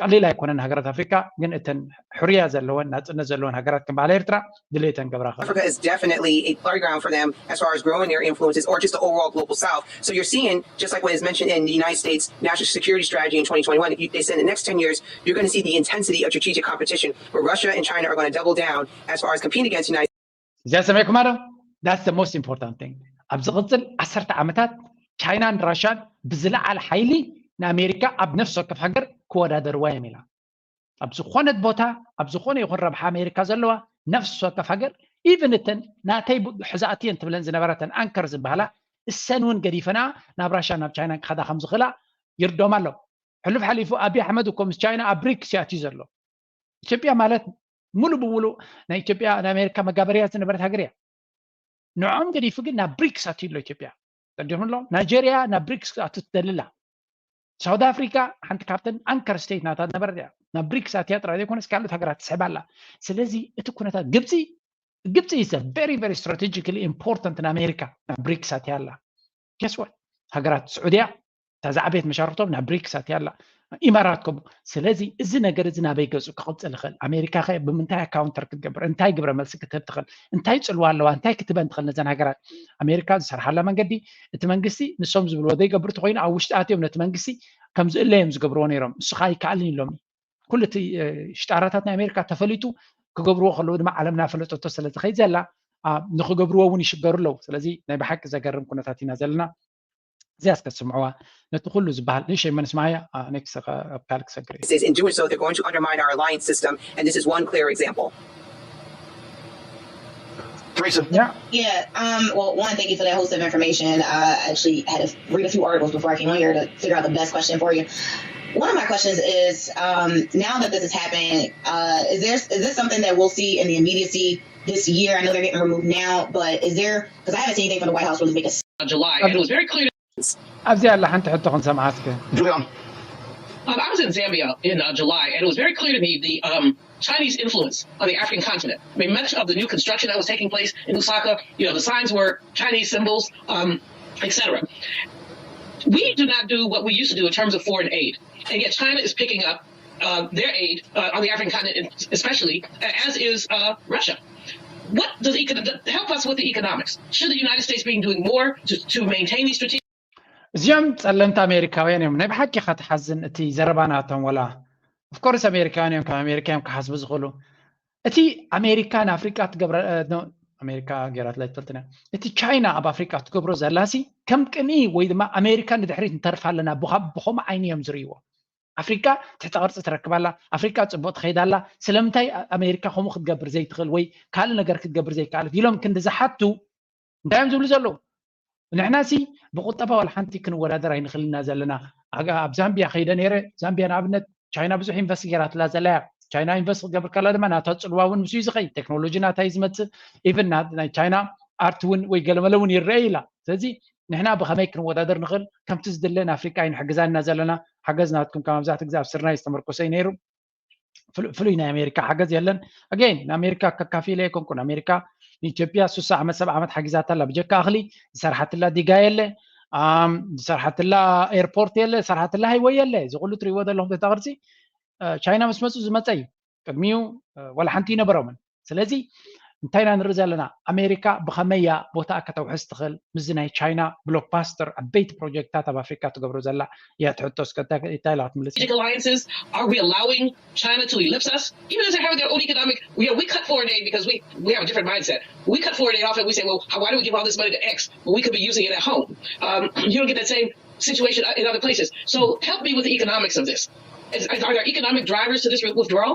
ቀሊል ኣይኮነን ሃገራት ኣፍሪካ ግን እተን ሕርያ ዘለወን ናፅነት ዘለወን ሃገራት ከም በዓል ኤርትራ ድሌተን ገብራ Africa is definitely a playground for them as far as growing their influences or just the overall global south. So you're seeing, just like what is mentioned in the United States national security strategy in twenty twenty-one, if you, they said in the next ten years, you're going to see the intensity of strategic competition where Russia and China are going to double down as far as competing against the United እዚኣ ሰሚዕኩማ ዶ? That's the most important thing። ኣብ ዝቕፅል ዓሰርተ ዓመታት ቻይናን ራሻን ብዝለዓለ ሓይሊ ንኣሜሪካ ኣብ ነፍሲ ወከፍ ሃገር ክወዳደርዋ እዮም ኢላ። ኣብ ዝኾነት ቦታ ኣብ ዝኾነ ይኹን ረብሓ ኣሜሪካ ዘለዋ ነፍሲ ወከፍ ሃገር ኢቨን እተን ናተይ ሕዛእቲ እየን ትብለን ዝነበረተን ኣንከር ዝበሃላ እሰን እውን ገዲፈና ናብ ራሻ ናብ ቻይናን ክኸዳ ከም ዝኽእላ ይርዶም ኣሎ። ሕሉፍ ሓሊፉ ኣብይ ኣሕመድ እኮ ምስ ቻይና ኣብ ብሪክስ ይኣትዩ ዘሎ። ኢትዮጵያ ማለት ሙሉ ብሙሉ ናይ ኢትዮጵያ ናይ ኣሜሪካ መጋበርያ ዝነበረት ሃገር እያ። ንዖም ገዲፉ ግን ናብ ብሪክስ ኣትዩ ኣሎ ኢትዮጵያ። ተረዲኹም ኣሎ ናይጀርያ ናብ ብሪክስ ኣቱ ትደልላ። ሳውት ኣፍሪካ ሓንቲ ካብተን ኣንከር ስቴት ናታ ዝነበረት እያ። ናብ ብሪክስ ኣትያ ጥራይ ዘይኮነስ ካልኦት ሃገራት ትስሕባ ኣላ። ስለዚ እቲ ኩነታት ግብፂ ግብፂ is very very strategically important ንኣሜሪካ ናብ ብሪክስ ኣትያ ኣላ። Guess what? ሃገራት ስዑድያ እታ ዝዓበየት መሻርክቶም ናብ ብሪክስ ኣትያ ኣላ። ኢማራት ከምኡ። ስለዚ እዚ ነገር እዚ ናበይ ገፁ ክቕፅል ይኽእል? ኣሜሪካ ከ ብምንታይ ካውንተር ክትገብር እንታይ ግብረ መልሲ ክትህብ ትኽእል? እንታይ ፅልዋ ኣለዋ? እንታይ ክትበን ትኽእል ነዘን ሃገራት? ኣሜሪካ ዝሰርሓላ መንገዲ እቲ መንግስቲ ንሶም ዝብልዎ ዘይገብር ተኮይኑ ኣብ ውሽጢ ኣትዮም ነቲ መንግስቲ ከም ዝእለ እዮም ዝገብርዎ ነይሮም። ንስኻ ኣይከኣልን ኢሎም ኩሉ እቲ ሽጣራታት ናይ ኣሜሪካ ተፈሊጡ ክገብርዎ ከለዉ ድማ ዓለም እናፈለጠቶ ስለ ዝኸይድ ዘላ ንክገብርዎ እውን ይሽገሩ ኣለዉ። ስለዚ ናይ ብሓቂ ዘገርም ኩነታት ኢና ዘለና። እዚኣ እስከ ትስምዕዋ ነቲ ኩሉ ዝበሃል ንእሸይ መንስማያ ኔክስ ኣብ ካልእ ክሰግር እዩ። States. In doing so, they're going to undermine our alliance system, and this is one clear example. Teresa. Yeah. Um, well, one, thank you for that host of information. I actually had to read a few articles before I came on here to figure out the best question for you. One of my questions is um, now that this is happening, uh, is there is this something that we'll see in the immediacy this year? I know they're getting removed now, but is there? Because I haven't seen anything from the White House really make a July, and it was very clear. ኣብዚኣ ኣላ ሓንቲ ሕቶ ክንሰምዓ እስከ። Julian. Um, I was in Zambia in uh, July, and it was very clear to me the um, Chinese influence on the African continent. I mean, much of the new construction that was taking place in Lusaka, you know, the signs were Chinese symbols, um, et cetera. We do not do what we used to do in terms of foreign aid, and yet China is picking up uh, their aid uh, on the African continent, especially as is uh, Russia. What does econ- help us with the economics? Should the United States be doing more to, to maintain these strategic? እዚኦም ጸለምቲ ኣሜሪካውያን እዮም። ናይ ብሓቂ ኢኻ ትሓዝን እቲ ዘረባ ናቶም ወላ of course ኣሜሪካውያን እዮም ካብ ኣሜሪካ እዮም ክሓስቡ ዝኽእሉ። እቲ ኣሜሪካ ንኣፍሪቃ ትገብረ ኣሜሪካ ገይራትላ ኣይትፈልጥን እያ። እቲ ቻይና ኣብ ኣፍሪቃ ትገብሮ ዘላሲ ከም ቅንኢ ወይ ድማ ኣሜሪካ ንድሕሪት ንተርፍ ኣለና ብኸምኡ ዓይኒ እዮም ዝርእይዎ። ኣፍሪቃ ትሕተ ቅርፂ ትረክባላ፣ ኣፍሪቃ ፅቡቅ ትኸይዳላ፣ ስለምንታይ ኣሜሪካ ከምኡ ክትገብር ዘይትኽእል ወይ ካልእ ነገር ክትገብር ዘይከኣለት ኢሎም ክንዲ ዝሓቱ እንታይ እዮም ዝብሉ ዘለዉ? ንሕና ሲ ብቁጠባ ዋላ ሓንቲ ክንወዳደር ኣይንኽእል ኢና ዘለና። ኣብ ዛምቢያ ከይደ ነይረ። ዛምቢያ ንኣብነት ቻይና ብዙሕ ኢንቨስት ገይራትላ ዘላ እያ። ቻይና ኢንቨስት ክትገብር ከላ ድማ ናታ ፅልዋ እውን ምስ እዩ ዝኸይድ ቴክኖሎጂ ናታ እዩ ዝመፅእ። ኢቨን ናይ ቻይና ኣርት እውን ወይ ገለመለ እውን ይረአ ኢላ። ስለዚ ንሕና ብኸመይ ክንወዳደር ንኽእል? ከምቲ ዝድለ ንኣፍሪቃ ኣይንሕግዛን ኢና ዘለና። ሓገዝ ናትኩም ካብ መብዛሕትኡ ግዜ ኣብ ስርናይ ዝተመርኮሰ እዩ ነይሩ። ፍሉይ ናይ ኣሜሪካ ሓገዝ የለን። ኣገይን ንኣሜሪካ ከካፊለ ኣይኮንኩን። ኣሜሪካ ንኢትዮጵያ ሱሳ ዓመት ሰብዓ ዓመት ሓጊዛታ ኣላ። ብጀካ እኽሊ ዝሰርሓትላ ዲጋ የለ፣ ዝሰርሓትላ ኤርፖርት የለ፣ ዝሰርሓትላ ሃይወይ የለ። እዚ ኩሉ ትሪእዎ ዘለኹም ቤታ ቅርፂ ቻይና ምስ መፁ ዝመፀ እዩ። ቅድሚኡ ዋላ ሓንቲ ይነበሮምን። ስለዚ እንታይ ኢና ንርኢ ዘለና? ኣሜሪካ ብኸመይ እያ ቦታኣ ከተውሕስ ትኽእል? ምስዚ ናይ ቻይና ብሎክባስተር ዓበይቲ ፕሮጀክትታት ኣብ ኣፍሪካ ትገብሮ ዘላ እያ ትሕቶ። እስከ እንታይ ኢላ ክትምልስ? Alliances? Are we allowing China to ellipse us? Even if they have their own economic, we, we cut foreign aid because we, we have a different mindset. We cut foreign aid off and we say, well, why do we give all this money to X when we could be using it at home? Um, you don't get that same situation in other places. So help me with the economics of this. Is, are there economic drivers to this withdrawal?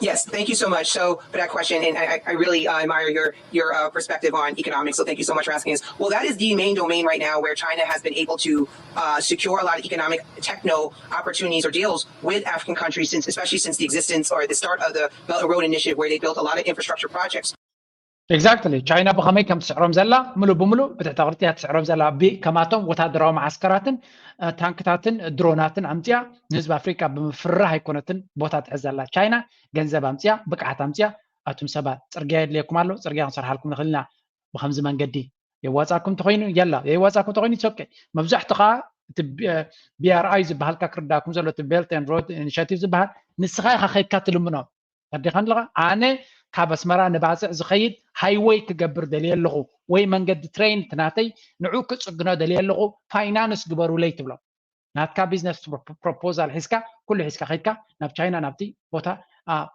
Yes, thank you so much. So for that question, and I, I really uh, admire your your uh, perspective on economics. So thank you so much for asking this. Well, that is the main domain right now where China has been able to uh, secure a lot of economic techno opportunities or deals with African countries since, especially since the existence or the start of the Belt and Road Initiative, where they built a lot of infrastructure projects. Exactly. ቻይና ብኸመይ ከም ትስዕሮም ዘላ ምሉእ ብምሉእ ብትሕተ ቅርጺ እያ ትስዕሮም ዘላ። ከማቶም ወታደራዊ መዓስከራትን ታንክታትን ድሮናትን ኣምፅያ ንህዝቢ ኣፍሪካ ብምፍርራህ ኣይኮነትን ቦታ ትሕዝ ዘላ። ቻይና ገንዘብ ኣምፅያ፣ ብቅዓት ኣምፅያ፣ ኣቱም ሰባት ጽርግያ የድልየኩም ኣሎ፣ ጽርግያ ክንሰርሓልኩም ንኽእል ኢና፣ ብኸምዚ መንገዲ የዋፃኩም ተኮይኑ የላ የዋፃኩም ተኮይኑ ሶኬ። መብዛሕቱ ከዓ እቲ BRI ዝበሃልካ ክርዳኩም ዘሎ እቲ Belt and Road Initiative ዝበሃል ንስኻ ኢኻ ከይድካ ትልምኖ። ተዲኻ ኣለኻ ኣነ ካብ ኣስመራ ንባፅዕ ዝኸይድ ሃይወይ ክገብር ደልየ ኣለኹ ወይ መንገዲ ትሬን ናተይ ንዑ ክፅግኖ ደልየ ኣለኹ፣ ፋይናንስ ግበሩለይ ትብሎም። ናትካ ቢዝነስ ፕሮፖዛል ሒዝካ ኩሉ ሒዝካ ከይድካ ናብ ቻይና ናብቲ ቦታ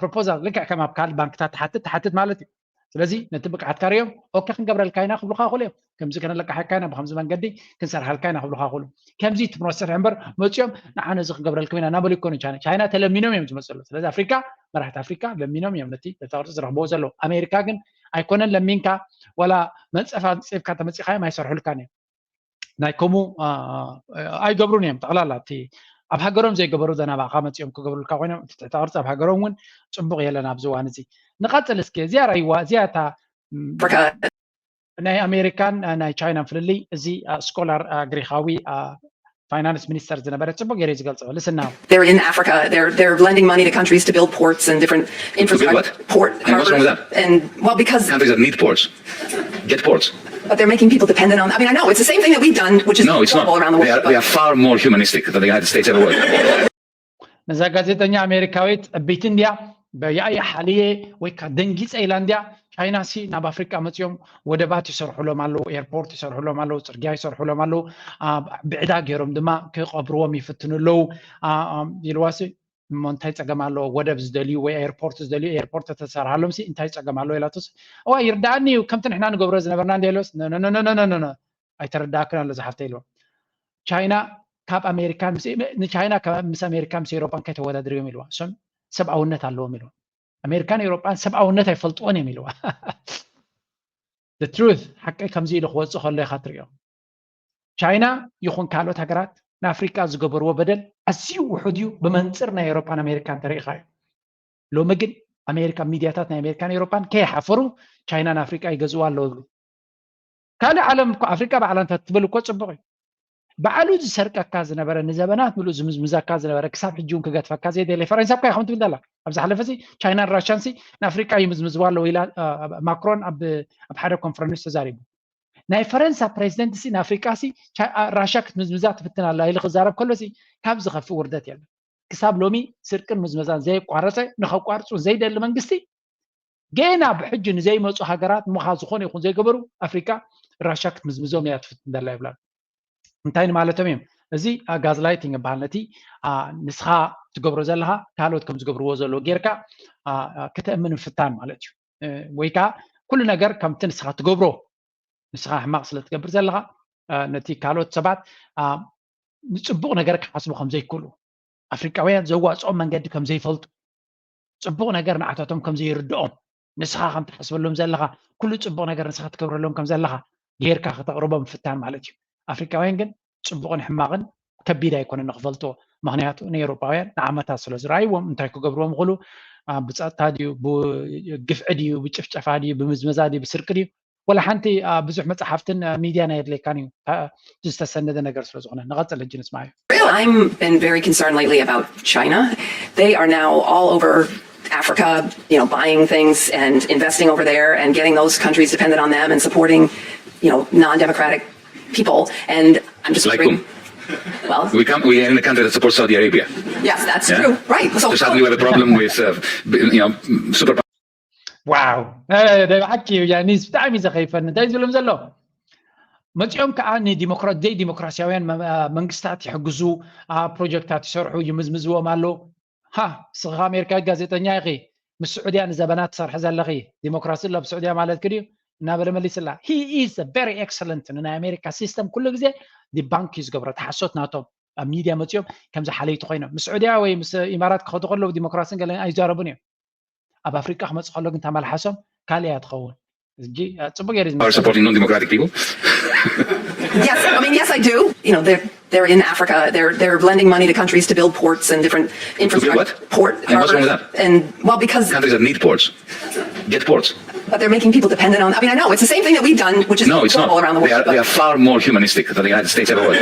ፕሮፖዛል ልክዕ ከም ኣብ ካልእ ባንክታት ትሓትት ትሓትት ማለት እዩ። ስለዚ ነቲ ብቅዓትካ ሪኦም ኦኬ ክንገብረልካ ኢና ክብሉካ ክእሉ እዮም። ከምዚ ከነለቃሓካ ኢና ብከምዚ መንገዲ ክንሰርሓልካ ኢና ክብሉካ ክእሉ። ከምዚ ትመስርሕ እምበር መፂኦም ንዓነ እዚ ክንገብረልኩም ኢና እናበሉ ይኮኑ። ቻይና ቻይና ተለሚኖም እዮም ዝመፅሉ። ስለዚ ኣፍሪካ መራሕቲ ኣፍሪካ ለሚኖም እዮም ነቲ ቅርፂ ዝረክብዎ ዘለዉ። ኣሜሪካ ግን ኣይኮነን ለሚንካ ዋላ መንፀፍ ኣንፂፍካ ተመፂኻዮም ኣይሰርሑልካን እዮም። ናይ ከምኡ ኣይገብሩን እዮም። ጠቕላላ እቲ ኣብ ሃገሮም ዘይገበሩ ዘናባእካ መፂኦም ክገብሩልካ ኮይኖም እቲ ትሕተ ቅርፂ ኣብ ሃገሮም እውን ፅቡቅ የለን ኣብዚ እዋን እዚ። ንቐፅል እስኪ እዚኣ ራይዋ እዚኣ እታ ናይ ኣሜሪካን ናይ ቻይናን ፍልልይ እዚ ስኮላር ግሪካዊ ፋይናንስ ሚኒስተር ዝነበረ ፅቡቅ ገይሩ ዝገልፆ። Listen now. They're in Africa. They're they're lending money to countries to build ports and different infrastructure. What? Port. And what's wrong with that? And well, because countries that need ports get ports. But they're making people dependent on. I mean, I know it's the same thing that we've done, which is no, it's not. Around the world. They are, they are far more humanistic than the United States ever were. ነዛ ጋዜጠኛ ኣሜሪካዊት ዕብይቲ እንድያ በያየ ሓልየ ወይ ካ ደንጊፀ ኢላ እንድያ። ቻይና ሲ ናብ ኣፍሪቃ መፅኦም ወደባት ይሰርሑሎም ኣለዉ፣ ኤርፖርት ይሰርሑሎም ኣለዉ፣ ፅርግያ ይሰርሑሎም ኣለዉ። ብዕዳ ገይሮም ድማ ክቐብርዎም ይፍትኑ ኣለዉ ኢልዋሲ። እሞ እንታይ ፀገም ኣለዎ? ወደብ ዝደልዩ ወይ ኤርፖርት ዝደልዩ ኤርፖርት ተተሰርሃሎም ሲ እንታይ ፀገም ኣለዎ ኢላቶስ እዋ ይርዳእኒ እዩ ከምቲ ንሕና ንገብሮ ዝነበርና እንደ ኢሎስ ኣይተረዳእክን ኣሎ ዝሓፍተ ኢልዎ። ቻይና ካብ ኣሜሪካን ንቻይና ምስ ኣሜሪካ ምስ ኤሮጳን ከይተወዳድርዮም ኢልዋ። እሶም ሰብኣውነት ኣለዎም ኢልዋ። ኣሜሪካን ኤሮጳን ሰብኣውነት ኣይፈልጥዎን እዮም ኢልዋ። ትሩት ሓቂ ከምዚ ኢሉ ክወፅእ ከሎ ኢካ ትሪኦ። ቻይና ይኹን ካልኦት ሃገራት ንኣፍሪቃ ዝገበርዎ በደል ኣዝዩ ውሑድ እዩ ብመንፅር ናይ ኤሮጳን ኣሜሪካን ተሪኢኻ እዩ። ሎሚ ግን ኣሜሪካ ሚድያታት ናይ ኣሜሪካን ኤሮጳን ከይሓፈሩ ቻይና ንኣፍሪቃ ይገዝዋ ኣለዎ ይብሉ። ካልእ ዓለም እኮ ኣፍሪቃ ባዕላ እንተ ትብል እኮ ፅቡቅ እዩ። ባዕሉ ዝሰርቀካ ዝነበረ ንዘበናት ምሉእ ዝምዝምዘካ ዝነበረ ክሳብ ሕጂ እውን ክገትፈካ ዘይደለ ፈረንሳ እኳ ኢኹም ትብል ዘላ ኣብ ዝሓለፈ ሲ ቻይናን ራሻን ሲ ንኣፍሪቃ ይምዝምዝዋ ኣለዉ ኢላ ማክሮን ኣብ ሓደ ኮንፈረንስ ተዛሪቡ። ናይ ፈረንሳ ፕሬዚደንት ሲ ንኣፍሪቃ ሲ ራሻ ክትምዝምዛ ትፍትን ኣላ ኢሉ ክዛረብ ከሎ ሲ ካብ ዝኸፍእ ውርደት የለን። ክሳብ ሎሚ ስርቅን ምዝመዛን ዘየቋረፀ ንኸቋርፁ ዘይደሊ መንግስቲ ገና ብሕጂ ንዘይመፁ ሃገራት ምኻ ዝኾነ ይኹን ዘይገበሩ ኣፍሪካ ራሻ ክትምዝምዞም እያ ትፍትን ዘላ ይብላ። እንታይ ንማለቶም እዮም? እዚ ጋዝላይቲንግ ይበሃል። ነቲ ንስኻ ትገብሮ ዘለኻ ካልኦት ከም ዝገብርዎ ዘለዎ ጌርካ ክተእምን ምፍታን ማለት እዩ። ወይ ከዓ ኩሉ ነገር ከምቲ ንስኻ ትገብሮ ንስኻ ሕማቕ ስለ ትገብር ዘለኻ ነቲ ካልኦት ሰባት ንፅቡቕ ነገር ክሓስቡ ከም ዘይክእሉ ኣፍሪቃውያን ዘዋፅኦም መንገዲ ከም ዘይፈልጡ ፅቡቕ ነገር ንዓታቶም ከም ዘይርድኦም ንስኻ ከም ትሓስበሎም ዘለኻ ኩሉ ፅቡቕ ነገር ንስኻ ትገብረሎም ከም ዘለኻ ጌርካ ከተቕርቦም ምፍታን ማለት እዩ። ኣፍሪቃውያን ግን ፅቡቕን ሕማቕን ከቢድ ኣይኮነን ንክፈልጥዎ። ምክንያቱ ንኤውሮጳውያን ንዓመታት ስለ ዝረኣይዎም እንታይ ክገብርዎም ይኽእሉ? ብፀጥታ ድዩ፣ ብግፍዒ ድዩ፣ ብጭፍጨፋ ድዩ፣ ብምዝመዛ ድዩ፣ ብስርቂ ድዩ፣ ወላ ሓንቲ ብዙሕ መፅሓፍትን ሚድያን ኣየድልየካን እዩ ዝተሰነደ ነገር ስለ ዝኾነ። ንቐፅል ሕጂ ንስማዕ እዩ። I've been very concerned lately about China. They are now all over Africa, you know, buying things and investing over there and getting those countries dependent on them and supporting, you know, non-democratic people. And I'm just like wondering, whom? Well, we come, we are in a country that supports Saudi Arabia. Yes, that's yeah? True. Right. So, so suddenly we have a problem with, uh, you know, super. Wow. ብጣዕሚ እዩ ዘኸይፈኒ እንታይ ዝብሎም ዘሎ መፂኦም ከዓ ንዲሞክራ ዘይዲሞክራሲያውያን መንግስታት ይሕግዙ፣ ፕሮጀክታት ይሰርሑ፣ ይምዝምዝዎም ኣሎ። ሃ ስኻ ኣሜሪካዊ ጋዜጠኛ ኢኺ፣ ምስ ስዑድያ ንዘበናት ትሰርሒ ዘለኺ፣ ዲሞክራሲ ኣሎ ኣብ ስዑድያ ማለትኪ ድዩ? እናበለ መሊስላ። He is very excellent። ንናይ ኣሜሪካ ሲስተም ኩሉ ግዜ ዲባንክ እዩ ዝገብሮ፣ ተሓሶት ናቶም ኣብ ሚድያ መፂኦም ከምዚ ሓለይቲ ኮይኖም ምስ ስዑድያ ወይ ምስ ኢማራት ክኸዱ ከለዉ ዲሞክራሲን ገለን ኣይዛረቡን እዮም። ኣብ ኣፍሪቃ ክመፅእ ከሎ ግን ተመልሓሶም ካልእ እያ ትኸውን። ሕጂ ጽቡቅ ገይሩ are supporting non-democratic people. Yes, I mean, yes, I do. You know, they're they're in Africa. They're they're lending money to countries to build ports and different To build infrastructure. What? Port. And what's wrong with harbors, that? And well, because Countries that need ports get ports. But they're making people dependent on. I mean, I know it's the same thing that we've done, which is No, it's horrible not. Around the They world. Are, they are far more humanistic than the United States ever was.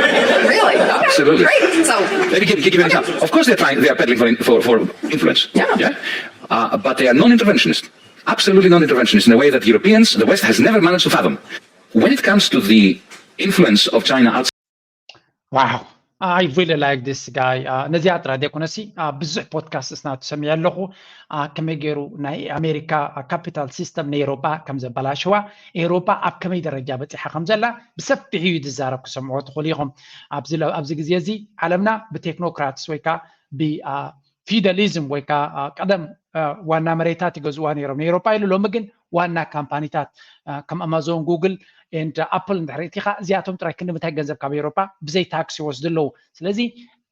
Really? Okay. Absolutely. Great. So. Let me give, give you an example. Of course, they're trying. They are peddling for, for, for influence. Yeah. Yeah. Uh, but they are non-interventionist. Absolutely non-interventionist in a way that Europeans, the West, has never managed to fathom. When it comes to the influence of China outside Wow. I really like this guy. ነዚኣ ጥራ ደይኮነሲ ብዙሕ ፖድካስት ናቱ ሰሚዐ ኣለኹ። ከመይ ገይሩ ናይ ኣሜሪካ ካፒታል ሲስተም ንኤሮጳ ከም ዘበላሸዋ፣ ኤሮጳ ኣብ ከመይ ደረጃ በፂሓ ከም ዘላ ብሰፊሑ እዩ ዝዛረብ ክሰምዖ ትኽእሉ ኢኹም። ኣብዚ ግዜ እዚ ዓለምና ብቴክኖክራትስ ወይ ከዓ ፊደሊዝም ወይ ከዓ ቀደም ዋና መሬታት ይገዝዋ ነይሮም ንኤሮፓ ኢሉ። ሎሚ ግን ዋና ካምፓኒታት ከም ኣማዞን፣ ጉግል ኤንድ ኣፕል እንድሕር እቲኻ እዚኣቶም ጥራይ ክንዲ ምንታይ ገንዘብ ካብ ኤሮፓ ብዘይ ታክስ ይወስዱ ኣለዉ። ስለዚ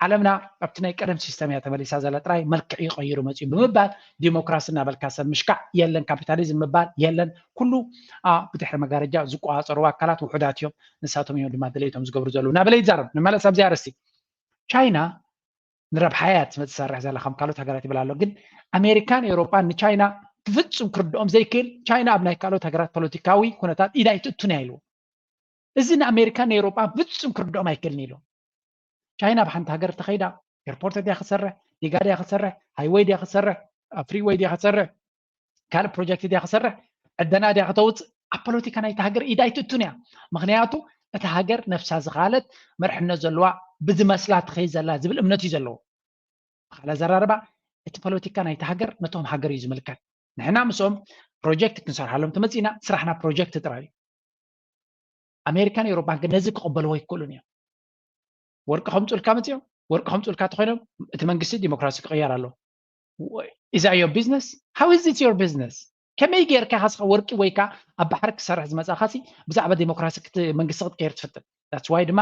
ዓለምና ኣብቲ ናይ ቀደም ሲስተም እያ ተመሊሳ ዘላ፣ ጥራይ መልክዕ ይቐይሩ መፅዩ ብምባል ዲሞክራሲ እናበልካ ሰብ ምሽካዕ የለን፣ ካፒታሊዝም ምባል የለን። ኩሉ ብድሕሪ መጋረጃ ዝቆፃፀርዎ ኣካላት ውሑዳት እዮም። ንሳቶም እዮም ድማ ድሌቶም ዝገብሩ ዘለዉ። ናበለ ይዛረብ ንመለስ ኣብዚ ኣርእስቲ። ቻይና ንረብሓ እያ ትሰርሕ ዘላ ከም ካልኦት ሃገራት ይብል ኣሎ። ግን ኣሜሪካን ኤውሮጳን ንቻይና ብፍጹም ክርድኦም ዘይክእል፣ ቻይና ኣብ ናይ ካልኦት ሃገራት ፖለቲካዊ ኩነታት ኢድ ኣይትእቱን እያ ኢልዎ። እዚ ንኣሜሪካን ንኤውሮጳን ፍጹም ክርድኦም ኣይክእልን ኢሉ። ቻይና ኣብ ሓንቲ ሃገር ተኸይዳ ኤርፖርት ድያ ክሰርሕ፣ ዲጋ ድያ ክሰርሕ፣ ሃይወይ ድያ ክሰርሕ፣ ፍሪወይ ድያ ክሰርሕ፣ ካልእ ፕሮጀክት ድያ ክሰርሕ፣ ዕደና ድያ ክተውፅእ ኣብ ፖለቲካ ናይቲ ሃገር ኢድ ኣይትእቱን እያ። ምክንያቱ እታ ሃገር ነብሳ ዝኻለት መርሕነት ዘለዋ ብዝመስላ ትኸይድ ዘላ ዝብል እምነት እዩ ዘለዎ። ብካልእ ኣዘራርባ እቲ ፖለቲካ ናይቲ ሃገር ነቶም ሃገር እዩ ዝምልከት። ንሕና ምስኦም ፕሮጀክት ክንሰርሓሎም ተመፂና ስራሕና ፕሮጀክት ጥራይ እዩ። ኣሜሪካን ኤውሮፓን ግን ነዚ ክቕበልዎ ኣይክእሉን እዮም። ወርቂ ከምፁልካ መፅኦም ወርቂ ከምፁልካ ተኮይኖም እቲ መንግስቲ ዲሞክራሲ ክቕየር ኣሎ። Is that your business? How is it your business? ከመይ ጌርካ ካስኻ ወርቂ ወይ ካ ኣብ ባሕሪ ክሰርሕ ዝመፃእካ ሲ ብዛዕባ ዲሞክራሲ መንግስቲ ክትቀይር ትፍትን? That's why ድማ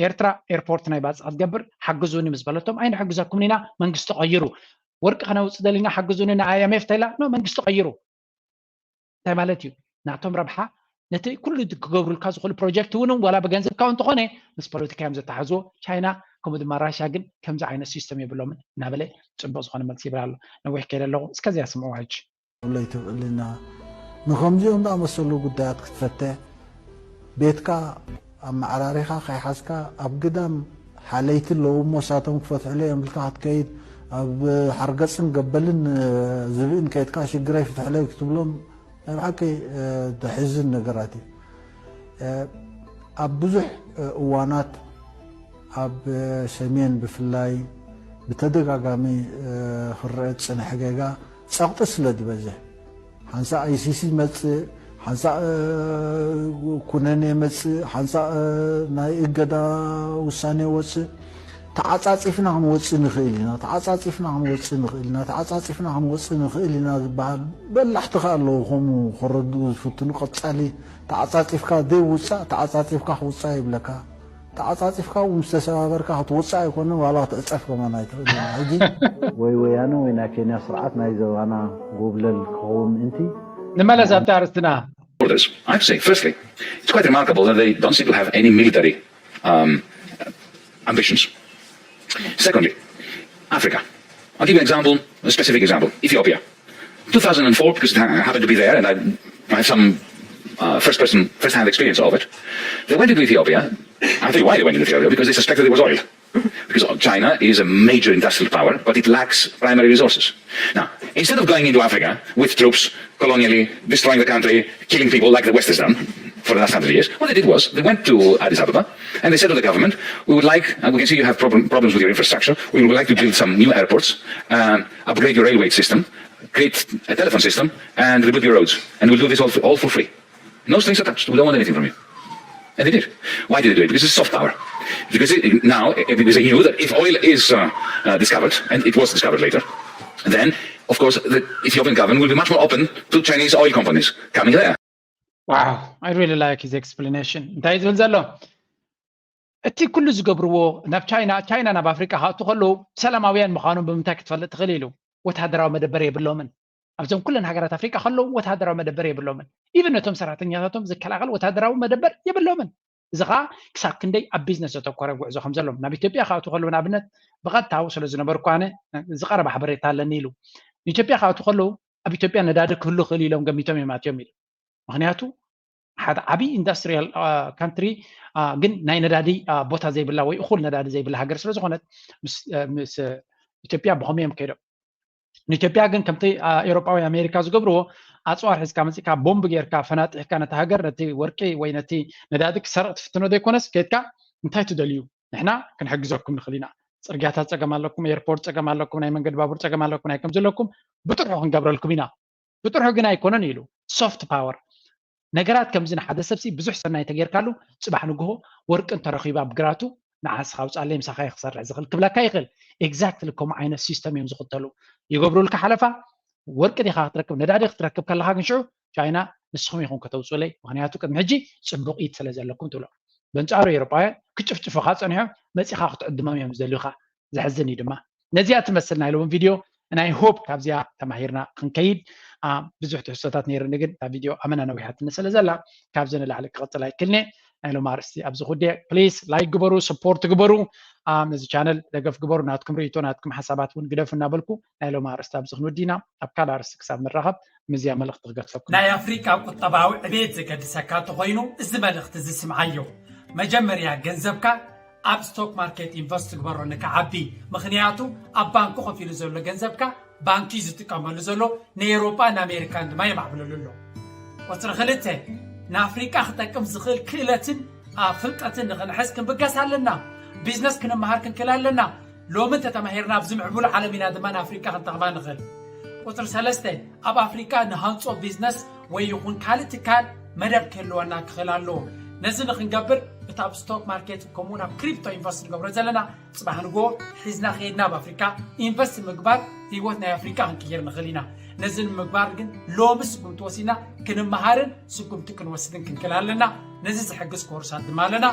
ኤርትራ ኤርፖርት ናይ ባፅዕ ክትገብር ሓግዙኒ ምስ በለቶም ኣይንሕግዘኩም ኢና መንግስቲ ቀይሩ ወርቂ ከነውፅእ ደሊና ሓግዙኒ ን IMF ተላ ኖ መንግስቲ ቀይሩ እንታይ ማለት እዩ? ናቶም ረብሓ ነቲ ኩሉ ክገብሩልካ ዝኽእሉ ፕሮጀክት እውን ዋላ ብገንዘብካ እውን እንተኾነ ምስ ፖለቲካ እዮም ዘተሓዝዎ። ቻይና ከምኡ ድማ ራሽያ ግን ከምዚ ዓይነት ሲስተም የብሎምን እናበለ ፅቡቅ ዝኾነ መልሲ ይብል ኣሎ። ነዊሕ ከይደ ኣለኹ እስከዚኣ ስምዕዋ ሕጂ። ለይትኽእልና ንከምዚኦም ዝኣመሰሉ ጉዳያት ክትፈተ ቤትካ ኣመዓራሪኻ ከይሓዝካ ኣብ ግዳም ሓለይቲ ኣለዉ እሞ እሳቶም ክፈትሕሉ እዮም ኢልካ ክትከይድ ኣብ ሓርገፅን ገበልን ዝብእን ከይድካ ሽግረይ ፍትሕለይ ክትብሎም ናይ ብሓቂ ደሕዝን ነገራት እዩ። ኣብ ብዙሕ እዋናት ኣብ ሰሜን ብፍላይ ብተደጋጋሚ ክረአ ዝፀንሐ ጌጋ ፀቕጢ ስለ ዝበዝሕ ሓንሳእ ኣይሲሲ ይመፅእ፣ ሓንሳእ ኩነኔ ይመፅእ፣ ሓንሳእ ናይ እገዳ ውሳኔ ይወፅእ። ተዓፃፂፍና ክንወፅእ ንኽእል ኢና፣ ተዓፃፂፍና ክንወፅእ ንኽእል ኢና፣ ተዓፃፂፍና ክንወፅእ ንኽእል ኢና ዝበሃል በላሕቲ ከ ኣለዉ ከምኡ ከረድኡ ዝፍትኑ። ቀፃሊ ተዓፃፂፍካ ዘይውፃእ ተዓፃፂፍካ ክውፃእ ይብለካ። ተዓፃፂፍካ እውን ምስ ተሰባበርካ ክትወፅእ ኣይኮነን ዋላ ክትዕፀፍ ከማን ኣይትኽእል ኢኻ። ሕጂ ወይ ወያነ ወይ ናይ ኬንያ ስርዓት ናይ ዘባና ጎብለል ክኸውን ምእንቲ ንመለስ ኣብቲ ኣርስትና borders. I have to say, firstly, it's quite remarkable that they don't seem to have any military um, ambitions. Secondly, Africa. I'll give you an example, a specific example. Ethiopia. two thousand four, because it ha- happened to be there, and I, I have some uh, first person, first hand experience of it. They went into Ethiopia. I'll tell you why they went into Ethiopia, because they suspected there was oil. Because China is a major industrial power, but it lacks primary resources. Now, instead of going into Africa with troops, colonially destroying the country, killing people like the West has done for the last hundred years, what they did was they went to Addis Ababa and they said to the government, we would like, and we can see you have problem, problems with your infrastructure, we would like to build some new airports, um, upgrade your railway system, create a telephone system, and rebuild your roads. And we'll do this all for, all for free. No strings attached. We don't want anything from you. And they did. Why did they do it? Because it's soft power. Because it, now, it, because they knew that if oil is uh, uh, discovered, and it was discovered later, then, of course, the Ethiopian government will be much more open to Chinese oil companies coming there. Wow, I really like his explanation. እንታይ ዝብል ዘሎ? እቲ ኩሉ ዝገብርዎ ናብ ቻይና፣ ቻይና ናብ ኣፍሪቃ ክኣቱ ከለዉ ሰላማውያን ምዃኖም ብምንታይ ክትፈልጥ ትኽእል ኢሉ? ወታደራዊ መደበር የብሎምን። ኣብዞም ኩለን ሃገራት ኣፍሪቃ ከለዉ ወታደራዊ መደበር የብሎምን። ኢቨን ነቶም ሰራሕተኛታቶም ዝከላኸል ወታደራዊ መደበር የብሎምን። እዚ ኸዓ ክሳብ ክንደይ ኣብ ቢዝነስ ዘተኮረ ጉዕዞ ከም ዘለዎም። ናብ ኢትዮጵያ ክኣቱ ከለዉ ንኣብነት ብቐጥታ ኣብኡ ስለ ዝነበርኩ ኣነ ዝቐረበ ሓበሬታ ኣለኒ ኢሉ። ንኢትዮጵያ ክኣቱ ከለዉ ኣብ ኢትዮጵያ ነዳዲ ክህሉ ክእል ኢሎም ገሚቶም እዮም ኣትዮም ኢሉ። ምክንያቱ ሓደ ዓብዪ ኢንዱስትሪያል ካንትሪ ግን ናይ ነዳዲ ቦታ ዘይብላ ወይ እኹል ነዳዲ ዘይብላ ሃገር ስለ ዝኾነት ምስ ኢትዮጵያ ብኸመይ እዮም ከይዶም? ንኢትዮጵያ ግን ከምቲ ኤሮጳዊ ኣሜሪካ ዝገብርዎ ኣፅዋር ሒዝካ መፂእካ ቦምብ ጌርካ ፈናጢሕካ ነቲ ሃገር ነቲ ወርቂ ወይ ነቲ ነዳዲ ክሰርቕ ትፍትኖ ዘይኮነስ ከይድካ እንታይ ትደልዩ? ንሕና ክንሕግዘኩም ንኽእል ኢና። ፅርግያታት ፀገም ኣለኩም፣ ኤርፖርት ፀገም ኣለኩም፣ ናይ መንገዲ ባቡር ፀገም ኣለኩም፣ ናይ ከም ዘለኩም ብጥርሑ ክንገብረልኩም ኢና። ብጥርሑ ግን ኣይኮነን ኢሉ። ሶፍት ፓወር ነገራት ከምዚ ንሓደ ሰብሲ ብዙሕ ሰናይ ተጌርካሉ ፅባሕ ንግሆ ወርቂ እንተረኺቡ ኣብ ግራቱ ንዓስኻ ኣውፃለይ ምሳኻ ክሰርሕ ዝኽእል ክብለካ ይኽእል። ኤግዛክትሊ ከምኡ ዓይነት ሲስተም እዮም ዝኽተሉ። ይገብሩልካ ሓለፋ። ወርቂ ዲኻ ክትረክብ ነዳዲ ክትረክብ ከለኻ ግን ሽዑ ቻይና ንስኹም ኢኹም ከተውፅኡለይ ምክንያቱ ቅድሚ ሕጂ ፅቡቕ ኢድ ስለ ዘለኩም ትብሎ። በንፃሩ ኤሮጳውያን ክጭፍጭፉኻ ፀኒሖም መፂኻ ክትዕድሞም እዮም ዝደልዩኻ። ዘሕዝን እዩ ድማ። ነዚኣ ትመስል ናይ ሎም ቪድዮ ናይ ሆፕ ካብዚኣ ተማሂርና ክንከይድ ብዙሕ ትሕዝቶታት ነይርኒ ግን እታ ቪድዮ ኣመና ነዊሓትኒ ስለ ዘላ ካብዚ ንላዕሊ ክቕፅል ኣይክልኒ። ናይ ሎም ኣርእስቲ ኣብዚ ኩዴ ፕሊስ ላይክ ግበሩ፣ ሰፖርት ግበሩ፣ ነዚ ቻነል ደገፍ ግበሩ። ናትኩም ርእይቶ ናትኩም ሓሳባት እውን ግደፉ እናበልኩ ናይ ሎም ኣርእስቲ ኣብዚ ክንወዲና ኣብ ካልእ ኣርእስቲ ክሳብ ንራኸብ ምዝያ መልእኽቲ ክገድፈኩም። ናይ ኣፍሪቃ ቁጠባዊ ዕቤት ዘገድሰካ እንተኾይኑ እዚ መልእኽቲ እዚ ስምዓዮ። መጀመርያ ገንዘብካ ኣብ ስቶክ ማርኬት ኢንቨስት ግበሮ ንክዓቢ። ምኽንያቱ ኣብ ባንኩ ከፊሉ ዘሎ ገንዘብካ ባንኪ ዝጥቀመሉ ዘሎ ንኤውሮጳ ንኣሜሪካን ድማ የማዕብለሉ ኣሎ። ቁፅሪ ክልተ ንኣፍሪቃ ክጠቅም ዝኽእል ክእለትን ፍልጠትን ንኽንሕዝ ክንብገስ ኣለና። ቢዝነስ ክንመሃር ክንክእል ኣለና። ሎሚ እንተተማሂርና ኣብዚ ምዕቡል ዓለም ኢና ድማ ንኣፍሪቃ ክንጠቕማ ንኽእል። ቁፅሪ ሰለስተ ኣብ ኣፍሪቃ ንሃንፆ ቢዝነስ ወይ ይኹን ካልእ ትካል መደብ ክህልወና ክኽእል ኣለዎ። ነዚ ንክንገብር እቲ ኣብ ስቶክ ማርኬት ከምኡውን ኣብ ክሪፕቶ ኢንቨስት ንገብሮ ዘለና ፅባሕ ንግሆ ሒዝና ከይድና ኣብ ኣፍሪካ ኢንቨስት ምግባር ህይወት ናይ ኣፍሪካ ክንቅይር ንኽእል ኢና። ነዚ ንምግባር ግን ሎሚ ስጉምቲ ወሲድና ክንመሃርን ስጉምቲ ክንወስድን ክንክእል ኣለና። ነዚ ዝሕግዝ ኮርሳት ድማ ኣለና።